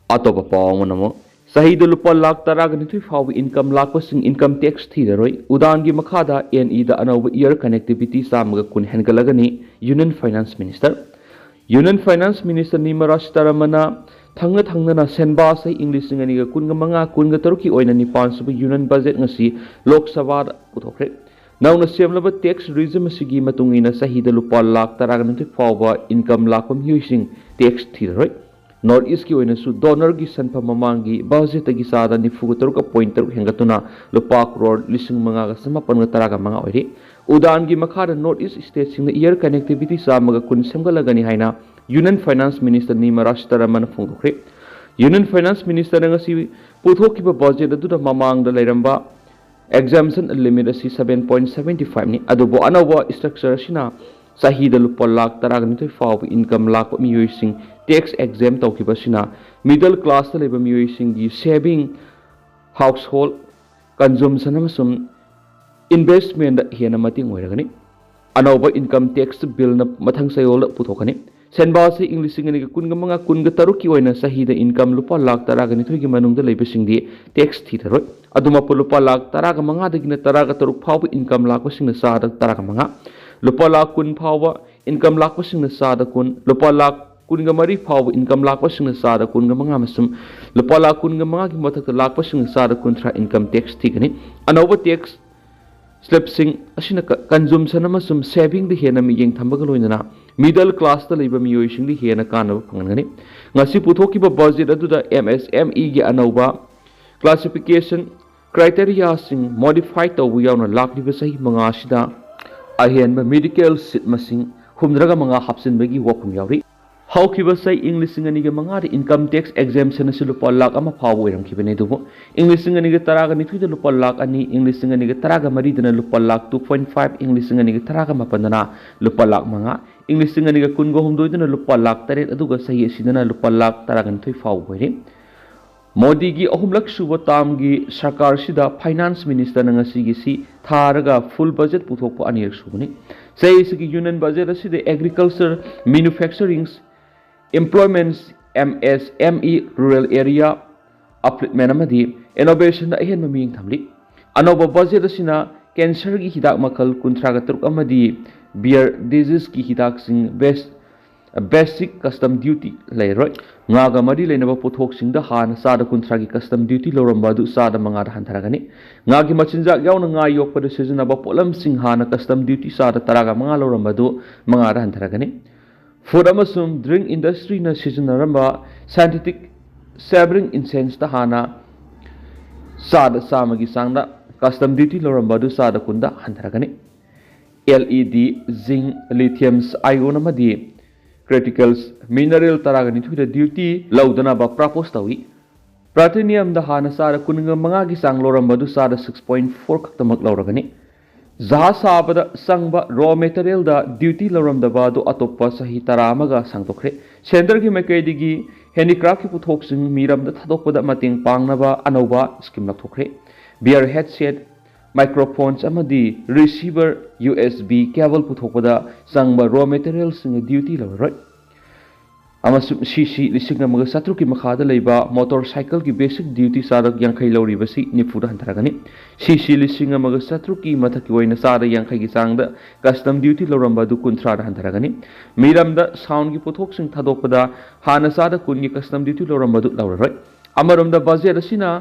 ꯑꯇꯣꯞꯄ ꯄꯥꯎ ꯑꯃꯅ ꯑꯃꯨꯛ, ꯆꯍꯤꯗ ꯂꯨꯄꯥ ꯂꯥꯈ ꯇꯔꯥꯒ ꯅꯤꯊꯣꯏ ꯐꯥꯎꯕ ꯏꯟꯀꯝ ꯂꯥꯛꯄꯁꯤꯡ ꯏꯟꯀꯝ ꯇꯦꯛꯁ ꯊꯤꯔꯔꯣꯏ꯫ ꯎꯗꯥꯟꯒꯤ ꯃꯈꯥꯗ ꯑꯦꯟ ꯏꯗ ꯑꯅꯧꯕ ꯏꯌꯔ ꯀꯅꯦꯛꯇꯤꯚꯤꯇꯤ ꯆꯥꯝꯃꯒ ꯀꯨꯟ ꯍꯦꯟꯒꯠꯂꯒꯅꯤ, union finance minister. Union finance minister Nirmala ꯁꯤꯇꯥꯔꯥꯃꯟꯅ ꯊꯪꯅ ꯊꯪꯅꯅ ꯁꯦꯟꯕꯥ ꯆꯍꯤ ꯏꯪ ꯂꯤꯁꯤꯡ ꯑꯅꯤꯒ ꯀꯨꯟꯒ ꯃꯉꯥ ꯀꯨꯟꯒ ꯇꯔꯨꯛꯀꯤ ꯑꯣꯏꯅ ꯅꯤꯄꯥꯟ ꯁꯨꯕ ꯌꯨꯅꯤꯌꯟ ꯕꯖꯦꯠ ꯉꯁꯤ ꯂꯣꯛ ꯁꯚꯥꯗ ꯄꯨꯊꯣꯛꯈ꯭ꯔꯦ꯫ ꯅꯧꯅ ꯁꯦꯝꯂꯕ ꯇꯦꯛꯁ ꯔꯤꯖꯤꯝ ꯑꯁꯤꯒꯤ ꯃꯇꯨꯡ ꯏꯟꯅ ꯆꯍꯤꯗ ꯂꯨꯄꯥ ꯂꯥꯈ ꯇꯔꯥꯒ ꯅꯤꯊꯣꯏ ꯐꯥꯎꯕ ꯏꯟꯀꯝ ꯂꯥꯛꯄ ꯃꯤꯑꯣꯏꯁꯤꯡ ꯇꯦꯛꯁ ꯊꯤꯔꯔꯣꯏ꯫ ꯅꯣꯔꯠ ꯏꯁꯀꯤ ꯑꯣꯏꯅꯁꯨ ꯗꯣꯅꯔꯒꯤ ꯁꯦꯟꯐꯝ ꯃꯃꯥꯡꯒꯤ ꯕꯖꯦꯠꯇꯒꯤ ꯆꯥꯗ ꯅꯤꯐꯨꯒ ꯇꯔꯨꯛ ꯄꯣꯏꯟ ꯇꯔꯨꯛ ꯍꯦꯟꯒꯠꯇꯨꯅ ꯂꯨꯄꯥ ꯀ꯭ꯔꯣꯔ ꯂꯤꯁꯤꯡ ꯃꯉꯥꯒ ꯆꯃꯥꯄꯟꯒ ꯇꯔꯥꯒ ꯃꯉꯥ ꯑꯣꯏꯔꯦ꯫ ꯎꯗꯥꯟꯒꯤ ꯃꯈꯥꯗ ꯅꯣꯔꯠ ꯏꯁ ꯁ꯭ꯇꯦꯠꯁꯤꯡꯗ ꯏꯌꯔ ꯀꯅꯦꯛꯇꯤꯚꯤꯇꯤ ꯆꯥꯝꯃꯒ ꯀꯨꯟ ꯁꯦꯝꯒꯠꯂꯒꯅꯤ ꯍꯥꯏꯅ ꯌꯨꯅꯤꯌꯟ ꯐꯥꯏꯅꯥꯟꯁ ꯃꯤꯅꯤꯁꯇꯔ ꯅꯤꯔꯃꯂꯥ ꯁꯤꯇꯥꯔꯥꯃꯟꯅ ꯐꯣꯡꯗꯣꯛꯈ꯭ꯔꯦ꯫ ꯌꯨꯅꯤꯌꯟ ꯐꯥꯏꯅꯥꯟꯁ ꯃꯤꯅꯤꯁꯇꯔꯅ ꯉꯁꯤ ꯄꯨꯊꯣꯛꯈꯤꯕ ꯕꯖꯦꯠ ꯑꯗꯨꯗ ꯃꯃꯥꯡꯗ ꯂꯩꯔꯝꯕ exemption limit ꯑꯁꯤ seven point seven five ꯅꯤ꯫ ꯑꯗꯨꯕꯨ ꯑꯅꯧꯕ ꯁ꯭ꯇ꯭ꯔꯛꯆꯔ ꯑꯁꯤꯅ ꯆꯍꯤꯗ ꯂꯨꯄꯥ ꯂꯥꯈ ꯇꯔꯥꯒ ꯅꯤꯊꯣꯏ ꯐꯥꯎꯕ ꯏꯟꯀꯝ ꯂꯥꯛꯄ ꯃꯤꯑꯣꯏꯁꯤꯡ ꯇꯦꯛꯁ ꯑꯦꯛꯖꯦꯝ ꯇꯧꯈꯤꯕ ꯑꯁꯤꯅ ꯃꯤꯗꯜ ꯀ꯭ꯂꯥꯁꯇ ꯂꯩꯕ ꯃꯤꯑꯣꯏꯁꯤꯡꯒꯤ ꯁꯦꯚꯤꯡ, ꯍꯥꯎꯁꯍꯣꯜ ꯀꯟꯖꯨꯝꯁꯟ ꯑꯃꯁꯨꯡ ꯏꯟꯚꯦꯁꯃꯦꯟꯗ ꯍꯦꯟꯅ ꯃꯇꯦꯡ ꯑꯣꯏꯔꯒꯅꯤ꯫ ꯑꯅꯧꯕ ꯏꯟꯀꯝ ꯇꯦꯛꯁ ꯕꯤꯜꯅ ꯃꯊꯪ ꯆꯌꯣꯜꯗ ꯄꯨꯊꯣꯛꯀꯅꯤ꯫ ꯁꯦꯟꯕꯥꯁꯤ ꯏꯪ ꯂꯤꯁꯤꯡ ꯑꯅꯤꯒ ꯀꯨꯟꯒ ꯃꯉꯥ ꯀꯨꯟꯒ ꯇꯔꯨꯛꯀꯤ ꯑꯣꯏꯅ ꯆꯍꯤꯗ ꯏꯟꯀꯝ ꯂꯨꯄꯥ ꯂꯥꯈ ꯇꯔꯥꯒ ꯅꯤꯊꯣꯏꯒꯤ ꯃꯅꯨꯡꯗ ꯂꯩꯕꯁꯤꯡꯗꯤ ꯇꯦꯛꯁ ꯊꯤꯔꯔꯣꯏ꯫ ꯑꯗꯨꯃꯛꯄꯨ ꯂꯨꯄꯥ ꯂꯥꯈ ꯇꯔꯥꯒ ꯃꯉꯥꯗꯒꯤꯅ ꯇꯔꯥꯒ ꯇꯔꯨꯛ ꯐꯥꯎꯕ ꯏꯟꯀꯝ ꯂꯥꯛꯄꯁꯤꯡꯅ ꯆꯥꯗ ꯇꯔꯥꯒ ꯃꯉꯥ, ꯂꯨꯄꯥ ꯂꯥꯈ ꯀꯨꯟ ꯐꯥꯎꯕ ꯏꯟꯀꯝ ꯂꯥꯛꯄꯁꯤꯡꯅ ꯆꯥꯗ ꯀꯨꯟ, ꯂꯨꯄꯥ ꯂꯥꯈ ꯀꯨꯟꯒ ꯃꯔꯤ ꯐꯥꯎꯕ ꯏꯟꯀꯝ ꯂꯥꯛꯄꯁꯤꯡꯅ ꯆꯥꯗ ꯀꯨꯟꯒ ꯃꯉꯥ ꯑꯃꯁꯨꯡ ꯂꯨꯄꯥ ꯂꯥꯈ ꯀꯨꯟꯒ ꯃꯉꯥꯒꯤ ꯃꯊꯛꯇ ꯂꯥꯛꯄꯁꯤꯡꯅ ꯆꯥꯗ ꯀꯨꯟꯊ꯭ꯔꯥ ꯏꯟꯀꯝ ꯇꯦꯛꯁ ꯊꯤꯒꯅꯤ꯫ ꯑꯅꯧꯕ ꯇꯦꯛꯁ ꯁ꯭ꯂꯦꯕꯁꯤꯡ ꯑꯁꯤꯅ ꯀ-, ꯀꯟꯖꯨꯝꯁꯟ ꯑꯃꯁꯨꯡ ꯁꯦꯚꯤꯡꯗ ꯍꯦꯟꯅ ꯃꯤꯠꯌꯦꯡ ꯊꯝꯕꯒ ꯂꯣꯏꯅꯅ ꯃꯤꯗꯜ ꯀ꯭ꯂꯥꯁꯇ ꯂꯩꯕ ꯃꯤꯑꯣꯏꯁꯤꯡꯗ ꯍꯦꯟꯅ ꯀꯥꯟꯅꯕ ꯐꯪꯍꯟꯒꯅꯤ꯫ ꯉꯁꯤ ꯄꯨꯊꯣꯛꯈꯤꯕ ꯕꯖꯦꯠ ꯑꯗꯨꯗ ꯑꯦꯝ ꯑꯦꯁ ꯑꯦꯝ ꯏꯒꯤ ꯑꯅꯧꯕ ꯀ꯭ꯂꯥꯁꯤꯐꯤꯀꯦꯁꯟ ꯀ꯭ꯔꯥꯏꯇꯦꯔꯤꯌꯥꯁꯤꯡ ꯃꯣꯗꯤꯐꯥꯏ ꯇꯧꯕ ꯌꯥꯎꯅ ꯂꯥꯛꯂꯤꯕ ꯆꯍꯤ ꯃꯉꯥ ꯑꯁꯤꯗ ꯑꯍꯦꯟꯕ ꯃꯦꯗꯤꯀꯦꯜ ꯁꯤꯠ ꯃꯁꯤꯡ ꯍꯨꯝꯗ꯭ꯔꯥꯒ ꯃꯉꯥ ꯍꯥꯞꯆꯤꯟꯕꯒꯤ ꯋꯥꯐꯝ ꯌꯥꯎꯔꯤ꯫ ꯍꯧꯈꯤꯕ ꯆꯍꯤ ꯏꯪ ꯂꯤꯁꯤꯡ ꯑꯅꯤꯒ ꯃꯉꯥꯗ income tax exemption ꯑꯁꯤ ꯂꯨꯄꯥ ꯂꯥꯈ ꯑꯃ ꯐꯥꯎꯕ ꯑꯣꯏꯔꯝꯈꯤꯕꯅꯤ, ꯑꯗꯨꯕꯨ ꯏꯪ ꯂꯤꯁꯤꯡ ꯑꯅꯤꯒ ꯇꯔꯥꯒ ꯅꯤꯊꯣꯏꯗ ꯂꯨꯄꯥ ꯂꯥꯈ ꯑꯅꯤ, ꯏꯪ ꯂꯤꯁꯤꯡ ꯑꯅꯤꯒ ꯇꯔꯥꯒ ꯃꯔꯤꯗꯅ ꯂꯨꯄꯥ ꯂꯥꯈ two point five, ꯏꯪ ꯂꯤꯁꯤꯡ ꯑꯅꯤꯒ ꯇꯔꯥꯒ ꯃꯥꯄꯟꯗꯅ ꯂꯨꯄꯥ ꯂꯥꯈ ꯃꯉꯥ, ꯏꯪ ꯂꯤꯁꯤꯡ ꯑꯅꯤꯒ ꯀꯨꯟꯒ ꯍꯨꯝꯗꯣꯏꯗꯅ ꯂꯨꯄꯥ ꯂꯥꯈ ꯇꯔꯦꯠ, ꯑꯗꯨꯒ ꯆꯍꯤ ꯑꯁꯤꯗꯅ ꯂꯨꯄꯥ ꯂꯥꯈ ꯇꯔꯥꯒ ꯅꯤꯊꯣꯏ ꯐꯥꯎꯕ ꯑꯣꯏꯔꯦ꯫ ꯃꯣꯗꯤꯒꯤ ꯑꯍꯨꯝꯂꯛ ꯁꯨꯕ ꯇꯥꯝꯒꯤ ꯁꯔꯀꯥꯔꯁꯤꯗ finance ministerꯅ ꯉꯁꯤꯒꯤ ꯁꯤ ꯊꯥꯔꯒ full budget ꯄꯨꯊꯣꯛꯄ ꯑꯅꯤꯔꯛ ꯁꯨꯕꯅꯤ꯫ ꯆꯍꯤ ꯑꯁꯤꯒꯤ union budget ꯑꯁꯤꯗ agriculture, manufacturing, employments, M S M E, rural area upliftment ꯑꯃꯗꯤ innovationꯗ ꯑꯍꯦꯟꯕ ꯃꯤꯠꯌꯦꯡ ꯊꯝꯂꯤ꯫ ꯑꯅꯧꯕ budget ꯑꯁꯤꯅ cancerꯒꯤ ꯍꯤꯗꯥꯛ ꯃꯈꯜ ꯀꯨꯟꯊ꯭ꯔꯥꯒ ꯇꯔꯨꯛ ꯑꯃꯗꯤ bear diseaseꯀꯤ ꯍꯤꯗꯥꯛꯁꯤꯡ best basic custom duty ꯂꯩꯔꯣꯏ꯫ ꯉꯥꯒ ꯃꯔꯤ ꯂꯩꯅꯕ ꯄꯣꯠꯊꯣꯛꯁꯤꯡꯗ ꯍꯥꯟꯅ ꯆꯥꯗ ꯀꯨꯟꯊ꯭ꯔꯥꯒꯤ custom duty ꯂꯧꯔꯝꯕ ꯑꯗꯨ ꯆꯥꯗ ꯃꯉꯥꯗ ꯍꯟꯊꯔꯒꯅꯤ꯫ ꯉꯥꯒꯤ ꯃꯆꯤꯟꯖꯥꯛ ꯌꯥꯎꯅ ꯉꯥ ꯌꯣꯛꯄꯗ ꯁꯤꯖꯤꯟꯅꯕ ꯄꯣꯠꯂꯝꯁꯤꯡ ꯍꯥꯟꯅ custom duty ꯆꯥꯗ ꯇꯔꯥꯒ ꯃꯉꯥ ꯂꯧꯔꯝꯕ ꯑꯗꯨ ꯃꯉꯥꯗ ꯍꯟꯊꯔꯒꯅꯤ꯫ Food ꯑꯃꯁꯨꯡ drink industryꯅ ꯁꯤꯖꯤꯟꯅꯔꯝꯕ synthetic savory essenceꯇ ꯍꯥꯟꯅ ꯆꯥꯗ ꯆꯥꯝꯃꯒꯤ ꯆꯥꯡꯗ custom duty ꯂꯧꯔꯝꯕ ꯑꯗꯨ ꯆꯥꯗ ꯀꯨꯟꯗ ꯍꯟꯊꯔꯒꯅꯤ꯫ L E D, zinc, lithium ion ꯑꯃꯗꯤ critical mineral ꯇꯔꯥꯒ ꯅꯤꯊꯣꯏꯗ duty ꯂꯧꯗꯅꯕ propose ꯇꯧꯏ꯫ Platinumꯗ ꯍꯥꯟꯅ ꯆꯥꯗ ꯀꯨꯟꯒ ꯃꯉꯥꯒꯤ ꯆꯥꯡ ꯂꯧꯔꯝꯕ ꯑꯗꯨ ꯆꯥꯗ six point four ꯈꯛꯇꯃꯛ ꯂꯧꯔꯒꯅꯤ꯫ ꯖꯍꯥꯖ ꯁꯥꯕꯗ ꯆꯪꯕ raw materialꯗ duty ꯂꯧꯔꯝꯗꯕ ꯑꯗꯨ ꯑꯇꯣꯞꯄ ꯆꯍꯤ ꯇꯔꯥ ꯑꯃꯒ ꯁꯥꯡꯗꯣꯛꯈ꯭ꯔꯦ꯫ Centreꯒꯤ ꯃꯥꯏꯀꯩꯗꯒꯤ handicraftꯀꯤ ꯄꯣꯠꯊꯣꯛꯁꯤꯡ ꯃꯤꯔꯝꯗ ꯊꯥꯗꯣꯛꯄꯗ ꯃꯇꯦꯡ ꯄꯥꯡꯅꯕ ꯑꯅꯧꯕ scheme ꯂꯧꯊꯣꯛꯈ꯭ꯔꯦ꯫ Bear headset, microphones ꯑꯃꯗꯤ receiver, U S B cable ꯄꯨꯊꯣꯛꯄꯗ ꯆꯪꯕ raw materialꯁꯤꯡꯗ duty ꯂꯧꯔꯔꯣꯏ꯫ ꯑꯃꯁꯨꯡ C C ꯂꯤꯁꯤꯡ ꯑꯃꯒ ꯆꯥꯇ꯭ꯔꯨꯛꯀꯤ ꯃꯈꯥꯗ ꯂꯩꯕ motorcycleꯒꯤ basic duty ꯆꯥꯗ ꯌꯥꯡꯈꯩ ꯂꯧꯔꯤꯕꯁꯤ ꯅꯤꯐꯨꯗ ꯍꯟꯊꯔꯒꯅꯤ꯫ C C ꯂꯤꯁꯤꯡ ꯑꯃꯒ ꯆꯥꯇ꯭ꯔꯨꯛꯀꯤ ꯃꯊꯛꯀꯤ ꯑꯣꯏꯅ ꯆꯥꯗ ꯌꯥꯡꯈꯩꯒꯤ ꯆꯥꯡꯗ custom duty ꯂꯧꯔꯝꯕ ꯑꯗꯨ ꯀꯨꯟꯊ꯭ꯔꯥꯗ ꯍꯟꯊꯔꯒꯅꯤ꯫ ꯃꯤꯔꯝꯗ soundꯒꯤ ꯄꯣꯠꯊꯣꯛꯁꯤꯡ ꯊꯥꯗꯣꯛꯄꯗ ꯍꯥꯟꯅ ꯆꯥꯗ ꯀꯨꯟꯒꯤ custom duty ꯂꯧꯔꯝꯕ ꯑꯗꯨ ꯂꯧꯔꯔꯣꯏ꯫ ꯑꯃꯔꯣꯝꯗ budget ꯑꯁꯤꯅ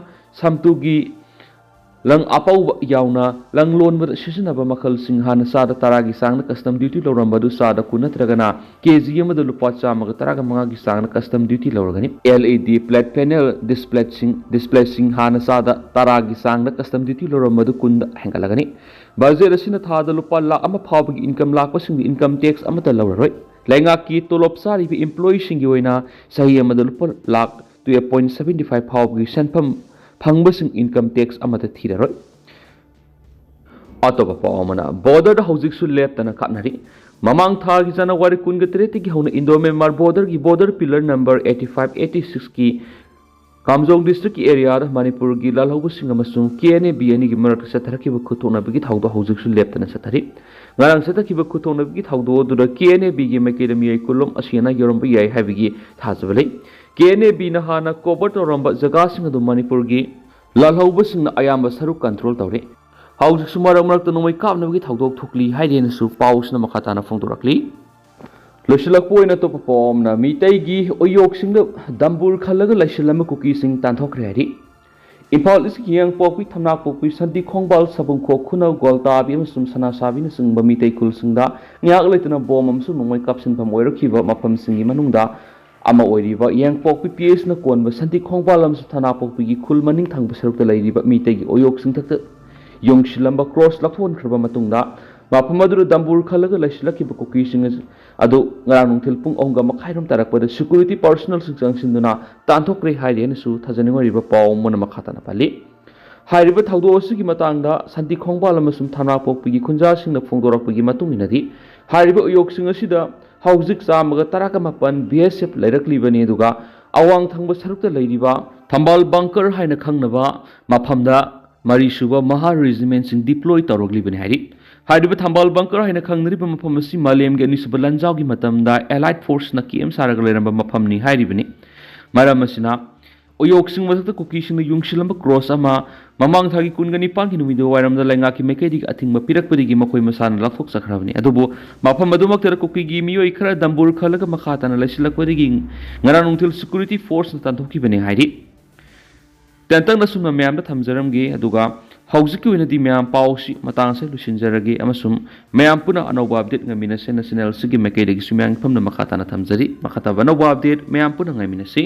ꯁꯝꯇꯨꯒꯤ ꯂꯪ ꯑꯄꯧꯕ ꯌꯥꯎꯅ ꯂꯪ ꯂꯣꯟꯕꯗ ꯁꯤꯖꯤꯟꯅꯕ ꯃꯈꯜꯁꯤꯡ ꯍꯥꯟꯅ ꯆꯥꯗ ꯇꯔꯥꯒꯤ ꯆꯥꯡꯗ custom duty ꯂꯧꯔꯝꯕ ꯑꯗꯨ ꯆꯥꯗ ꯀꯨꯟ ꯅꯠꯇ꯭ꯔꯒꯅ K G ꯑꯃꯗ ꯂꯨꯄꯥ ꯆꯥꯝꯃꯒ ꯇꯔꯥꯒ ꯃꯉꯥꯒꯤ ꯆꯥꯡꯗ custom duty ꯂꯧꯔꯒꯅꯤ꯫ L E D flat panel displayꯁꯤꯡ, displayꯁꯤꯡ ꯍꯥꯟꯅ ꯆꯥꯗ ꯇꯔꯥꯒꯤ ꯆꯥꯡꯗ custom duty ꯂꯧꯔꯝꯕ ꯑꯗꯨ ꯀꯨꯟꯗ ꯍꯦꯟꯒꯠꯂꯒꯅꯤ꯫ Budget ꯑꯁꯤꯅ ꯊꯥꯗ ꯂꯨꯄꯥ ꯂꯥꯈ ꯑꯃ ꯐꯥꯎꯕꯒꯤ income ꯂꯥꯛꯄꯁꯤꯡꯗ income tax ꯑꯃꯠꯇ ꯂꯧꯔꯔꯣꯏ꯫ ꯂꯩꯉꯥꯛꯀꯤ ꯇꯣꯂꯣꯞ ꯆꯥꯔꯤꯕ ꯏꯝꯄ꯭ꯂꯣꯌꯤꯁꯤꯡꯒꯤ ꯑꯣꯏꯅ ꯆꯍꯤ ꯑꯃꯗ ꯂꯨꯄꯥ lakh twelve point seventy five ꯐꯥꯎꯕꯒꯤ ꯁꯦꯟꯐꯝ ꯐꯪꯕꯁꯤꯡ ꯏꯟꯀꯝ ꯇꯦꯛꯁ ꯑꯃꯠꯇ ꯊꯤꯔꯔꯣꯏ꯫ ꯑꯇꯣꯞꯄ ꯄꯥꯎ ꯑꯃꯅ, ꯕꯣꯔꯗꯔꯗ ꯍꯧꯖꯤꯛꯁꯨ ꯂꯦꯞꯇꯅ ꯀꯥꯞꯅꯔꯤ꯫ ꯃꯃꯥꯡ ꯊꯥꯒꯤ ꯖꯅꯋꯥꯔꯤ ꯀꯨꯟꯒ ꯇꯔꯦꯠꯇꯒꯤ ꯍꯧꯅ ꯏꯟꯗꯣ ꯃ꯭ꯌꯥꯟꯃꯥꯔ ꯕꯣꯔꯗꯔꯒꯤ border pillar number eighty five, eighty sixꯀꯤ ꯀꯥꯝꯖꯣꯡ ꯗꯤꯁꯇ꯭ꯔꯤꯛꯀꯤ ꯑꯦꯔꯤꯌꯥꯗ ꯃꯅꯤꯄꯨꯔꯒꯤ ꯂꯥꯜꯍꯧꯕꯁꯤꯡ ꯑꯃꯁꯨꯡ KNA B ꯑꯅꯤꯒꯤ ꯃꯔꯛꯇ ꯆꯠꯊꯔꯛꯈꯤꯕ ꯈꯨꯠꯊꯣꯛꯅꯕꯒꯤ ꯊꯧꯗꯣꯛ ꯍꯧꯖꯤꯛꯁꯨ ꯂꯦꯞꯇꯅ ꯆꯠꯊꯔꯤ꯫ ꯉꯔꯥꯡ ꯆꯠꯊꯈꯤꯕ ꯈꯨꯠꯊꯣꯛꯅꯕꯒꯤ ꯊꯧꯗꯣꯛ ꯑꯗꯨꯗ KNA Bꯒꯤ ꯃꯥꯏꯀꯩꯗ ꯃꯤꯑꯣꯏ ꯀꯨꯟ ꯂꯣꯝ ꯑꯁꯤ ꯑꯅꯥ ꯌꯥꯎꯔꯝꯕ ꯌꯥꯏ ꯍꯥꯏꯕꯒꯤ ꯊꯥꯖꯕ ꯂꯩ꯫ KNA Bꯅ ꯍꯥꯟꯅ ꯀꯣꯚꯔ ꯇꯧꯔꯝꯕ ꯖꯒꯥꯁꯤꯡ ꯑꯗꯨ ꯃꯅꯤꯄꯨꯔꯒꯤ ꯂꯥꯜꯍꯧꯕꯁꯤꯡꯅ ꯑꯌꯥꯝꯕ ꯁꯔꯨꯛ ꯀꯟꯇ꯭ꯔꯣꯜ ꯇꯧꯔꯤ꯫ ꯍꯧꯖꯤꯛꯁꯨ ꯃꯔꯛ ꯃꯔꯛꯇ ꯅꯣꯡꯃꯩ ꯀꯥꯞꯅꯕꯒꯤ ꯊꯧꯗꯣꯛ ꯊꯣꯛꯂꯤ ꯍꯥꯏꯔꯦꯅꯁꯨ ꯄꯥꯎꯁꯤꯅ ꯃꯈꯥ ꯇꯥꯅ ꯐꯣꯡꯗꯣꯔꯛꯂꯤ꯫ ꯂꯣꯏꯁꯤꯜꯂꯛꯄ ꯑꯣꯏꯅ ꯑꯇꯣꯞꯄ ꯄꯥꯎ ꯑꯃꯅ, ꯃꯤꯇꯩꯒꯤ ꯎꯌꯣꯛꯁꯤꯡꯗ ꯗꯝꯕꯨꯔ ꯈꯜꯂꯒ ꯂꯩꯁꯤꯜꯂꯝꯕ ꯀꯨꯀꯤꯁꯤꯡ ꯇꯥꯟꯊꯣꯛꯈ꯭ꯔꯦ ꯍꯥꯏꯔꯤ꯫ ꯏꯝꯐꯥꯜ ꯏꯁꯀꯤ ꯌꯥꯡꯄꯣꯛꯄꯤ, ꯊꯝꯅꯥꯄꯣꯛꯄꯤ, ꯁꯟꯇꯤ ꯈꯣꯡꯕꯥꯜ, ꯁꯕꯨꯡꯈꯣꯛ, ꯈꯨꯅꯧ, ꯒ꯭ꯋꯥꯜꯇꯥꯕꯤ ꯑꯃꯁꯨꯡ ꯁꯅꯥꯁꯥꯕꯤꯅꯆꯤꯡꯕ ꯃꯤꯇꯩ ꯈꯨꯜꯁꯤꯡꯗ ꯉꯥꯏꯍꯥꯛ ꯂꯩꯇꯅ ꯕꯣꯝ ꯑꯃꯁꯨꯡ ꯅꯣꯡꯃꯩ ꯀꯥꯞꯁꯤꯟꯐꯝ ꯑꯣꯏꯔꯛꯈꯤꯕ ꯃꯐꯝꯁꯤꯡꯒꯤ ꯃꯅꯨꯡꯗ ꯑꯃ ꯑꯣꯏꯔꯤꯕ ꯌꯥꯡꯄꯣꯛꯄꯤ P Hꯅ ꯀꯣꯟꯕ ꯁꯟꯇꯤ ꯈꯣꯡꯕꯥꯜ ꯑꯃꯁꯨꯡ ꯊꯅꯥꯄꯣꯛꯄꯤꯒꯤ ꯈꯨꯜ ꯃꯅꯤꯡ ꯊꯪꯕ ꯁꯔꯨꯛꯇ ꯂꯩꯔꯤꯕ ꯃꯤꯇꯩꯒꯤ ꯎꯌꯣꯛꯁꯤꯡꯊꯛꯇ ꯌꯨꯡꯁꯤꯜꯂꯝꯕ ꯀ꯭ꯔꯣꯁ ꯂꯧꯊꯣꯛꯍꯟꯈ꯭ꯔꯕ ꯃꯇꯨꯡꯗ, ꯃꯐꯝ ꯑꯗꯨꯗ ꯗꯝꯕꯨꯔ ꯈꯜꯂꯒ ꯂꯩꯁꯤꯜꯂꯛꯈꯤꯕ ꯀꯨꯀꯤꯁꯤꯡ ꯑꯗꯨ ꯉꯔꯥꯡ ꯅꯨꯡꯊꯤꯜ ꯄꯨꯡ ꯑꯍꯨꯝꯒ ꯃꯈꯥꯏꯔꯣꯝ ꯇꯥꯔꯛꯄꯗ ꯁꯦꯀ꯭ꯌꯨꯔꯤꯇꯤ ꯄꯥꯔꯁꯣꯅꯦꯜꯁꯤꯡ ꯆꯪꯁꯤꯟꯗꯨꯅ ꯇꯥꯟꯊꯣꯛꯈ꯭ꯔꯦ ꯍꯥꯏꯔꯦꯅꯁꯨ ꯊꯥꯖꯅꯤꯡꯉꯥꯏ ꯑꯣꯏꯔꯤꯕ ꯄꯥꯎ ꯑꯃꯅ ꯃꯈꯥ ꯇꯥꯅ ꯄꯜꯂꯤ꯫ ꯍꯥꯏꯔꯤꯕ ꯊꯧꯗꯣꯛ ꯑꯁꯤꯒꯤ ꯃꯇꯥꯡꯗ ꯁꯟꯇꯤ ꯈꯣꯡꯕꯥꯜ ꯑꯃꯁꯨꯡ ꯊꯅꯥꯄꯣꯛꯄꯤꯒꯤ ꯈꯨꯟꯖꯥꯁꯤꯡꯅ ꯐꯣꯡꯗꯣꯔꯛꯄꯒꯤ ꯃꯇꯨꯡ ꯏꯟꯅꯗꯤ, ꯍꯥꯏꯔꯤꯕ ꯎꯌꯣꯛꯁꯤꯡ ꯑꯁꯤꯗ ꯍꯧꯖꯤꯛ ꯆꯥꯝꯃꯒ ꯇꯔꯥꯒ ꯃꯥꯄꯟ B S F ꯂꯩꯔꯛꯂꯤꯕꯅꯤ, ꯑꯗꯨꯒ ꯑꯋꯥꯡ ꯊꯪꯕ ꯁꯔꯨꯛꯇ ꯂꯩꯔꯤꯕ ꯊꯝꯕꯥꯜ ꯕꯪꯀꯔ ꯍꯥꯏꯅ ꯈꯪꯅꯕ ꯃꯐꯝꯗ ꯃꯔꯤꯁꯨꯕ ꯃꯍꯥ ꯔꯦꯖꯤꯃꯦꯟꯁꯤꯡ ꯗꯤꯄ꯭ꯂꯣꯏ ꯇꯧꯔꯛꯂꯤꯕꯅꯤ ꯍꯥꯏꯔꯤ꯫ ꯍꯥꯏꯔꯤꯕ ꯊꯝꯕꯥꯜ ꯕꯪꯀꯔ ꯍꯥꯏꯅ ꯈꯪꯅꯔꯤꯕ ꯃꯐꯝ ꯑꯁꯤ ꯃꯥꯂꯦꯝꯒꯤ ꯑꯅꯤꯁꯨꯕ ꯂꯥꯟꯖꯥꯎꯒꯤ ꯃꯇꯝꯗ ꯑꯦꯂꯥꯏꯠ ꯐꯣꯔꯁꯅ ꯀꯦꯝ ꯁꯥꯔꯒ ꯂꯩꯔꯝꯕ ꯃꯐꯝꯅꯤ ꯍꯥꯏꯔꯤꯕꯅꯤ꯫ ꯃꯔꯝ ꯑꯁꯤꯅ, ꯎꯌꯣꯛꯁꯤꯡ ꯃꯊꯛꯇ ꯀꯨꯀꯤꯁꯤꯡꯅ ꯌꯨꯡꯁꯤꯜꯂꯝꯕ ꯀ꯭ꯔꯣꯁ ꯑꯃ ꯃꯃꯥꯡ ꯊꯥꯒꯤ ꯀꯨꯟꯒ ꯅꯤꯄꯥꯟꯒꯤ ꯅꯨꯃꯤꯗꯥꯡ ꯋꯥꯏꯔꯝꯗ ꯂꯩꯉꯥꯛꯀꯤ ꯃꯥꯏꯀꯩꯗꯒꯤ ꯑꯊꯤꯡꯕ ꯄꯤꯔꯛꯄꯗꯒꯤ ꯃꯈꯣꯏ ꯃꯁꯥꯅ ꯂꯧꯊꯣꯛꯆꯈ꯭ꯔꯕꯅꯤ꯫ ꯑꯗꯨꯕꯨ ꯃꯐꯝ ꯑꯗꯨꯃꯛꯇꯗ ꯀꯨꯀꯤꯒꯤ ꯃꯤꯑꯣꯏ ꯈꯔ ꯗꯝꯕꯨꯔ ꯈꯜꯂꯒ ꯃꯈꯥ ꯇꯥꯅ ꯂꯩꯁꯤꯜꯂꯛꯄꯗꯒꯤ ꯉꯔꯥꯡ ꯅꯨꯡꯊꯤꯜ ꯁꯦꯀ꯭ꯌꯨꯔꯤꯇꯤ ꯐꯣꯔꯁꯅ ꯇꯥꯟꯊꯣꯛꯈꯤꯕꯅꯤ ꯍꯥꯏꯔꯤ꯫ ꯇꯦꯟꯇꯛꯅ ꯑꯁꯨꯝꯅ ꯃꯌꯥꯝꯗ ꯊꯝꯖꯔꯝꯒꯦ, ꯑꯗꯨꯒ ꯍꯧꯖꯤꯛꯀꯤ ꯑꯣꯏꯅꯗꯤ ꯃꯌꯥꯝ ꯄꯥꯎꯁꯤ ꯃꯇꯥꯡ ꯑꯁꯤꯗ ꯂꯣꯏꯁꯤꯟꯖꯔꯒꯦ, ꯑꯃꯁꯨꯡ ꯃꯌꯥꯝ ꯄꯨꯟꯅ ꯑꯅꯧꯕ ꯑꯞꯗꯦꯠ ꯉꯥꯏꯃꯤꯟꯅꯁꯦꯅ ꯆꯦꯅꯦꯜꯁꯤꯒꯤ ꯃꯥꯏꯀꯩꯗꯒꯤꯁꯨ ꯃꯌꯥꯝꯒꯤ ꯐꯝꯅ ꯃꯈꯥ ꯇꯥꯅ ꯊꯝꯖꯔꯤ꯫ ꯃꯈꯥ ꯇꯥꯕ ꯑꯅꯧꯕ ꯑꯞꯗꯦꯠ ꯃꯌꯥꯝ ꯄꯨꯟꯅ ꯉꯥꯏꯃꯤꯟꯅꯁꯤ꯫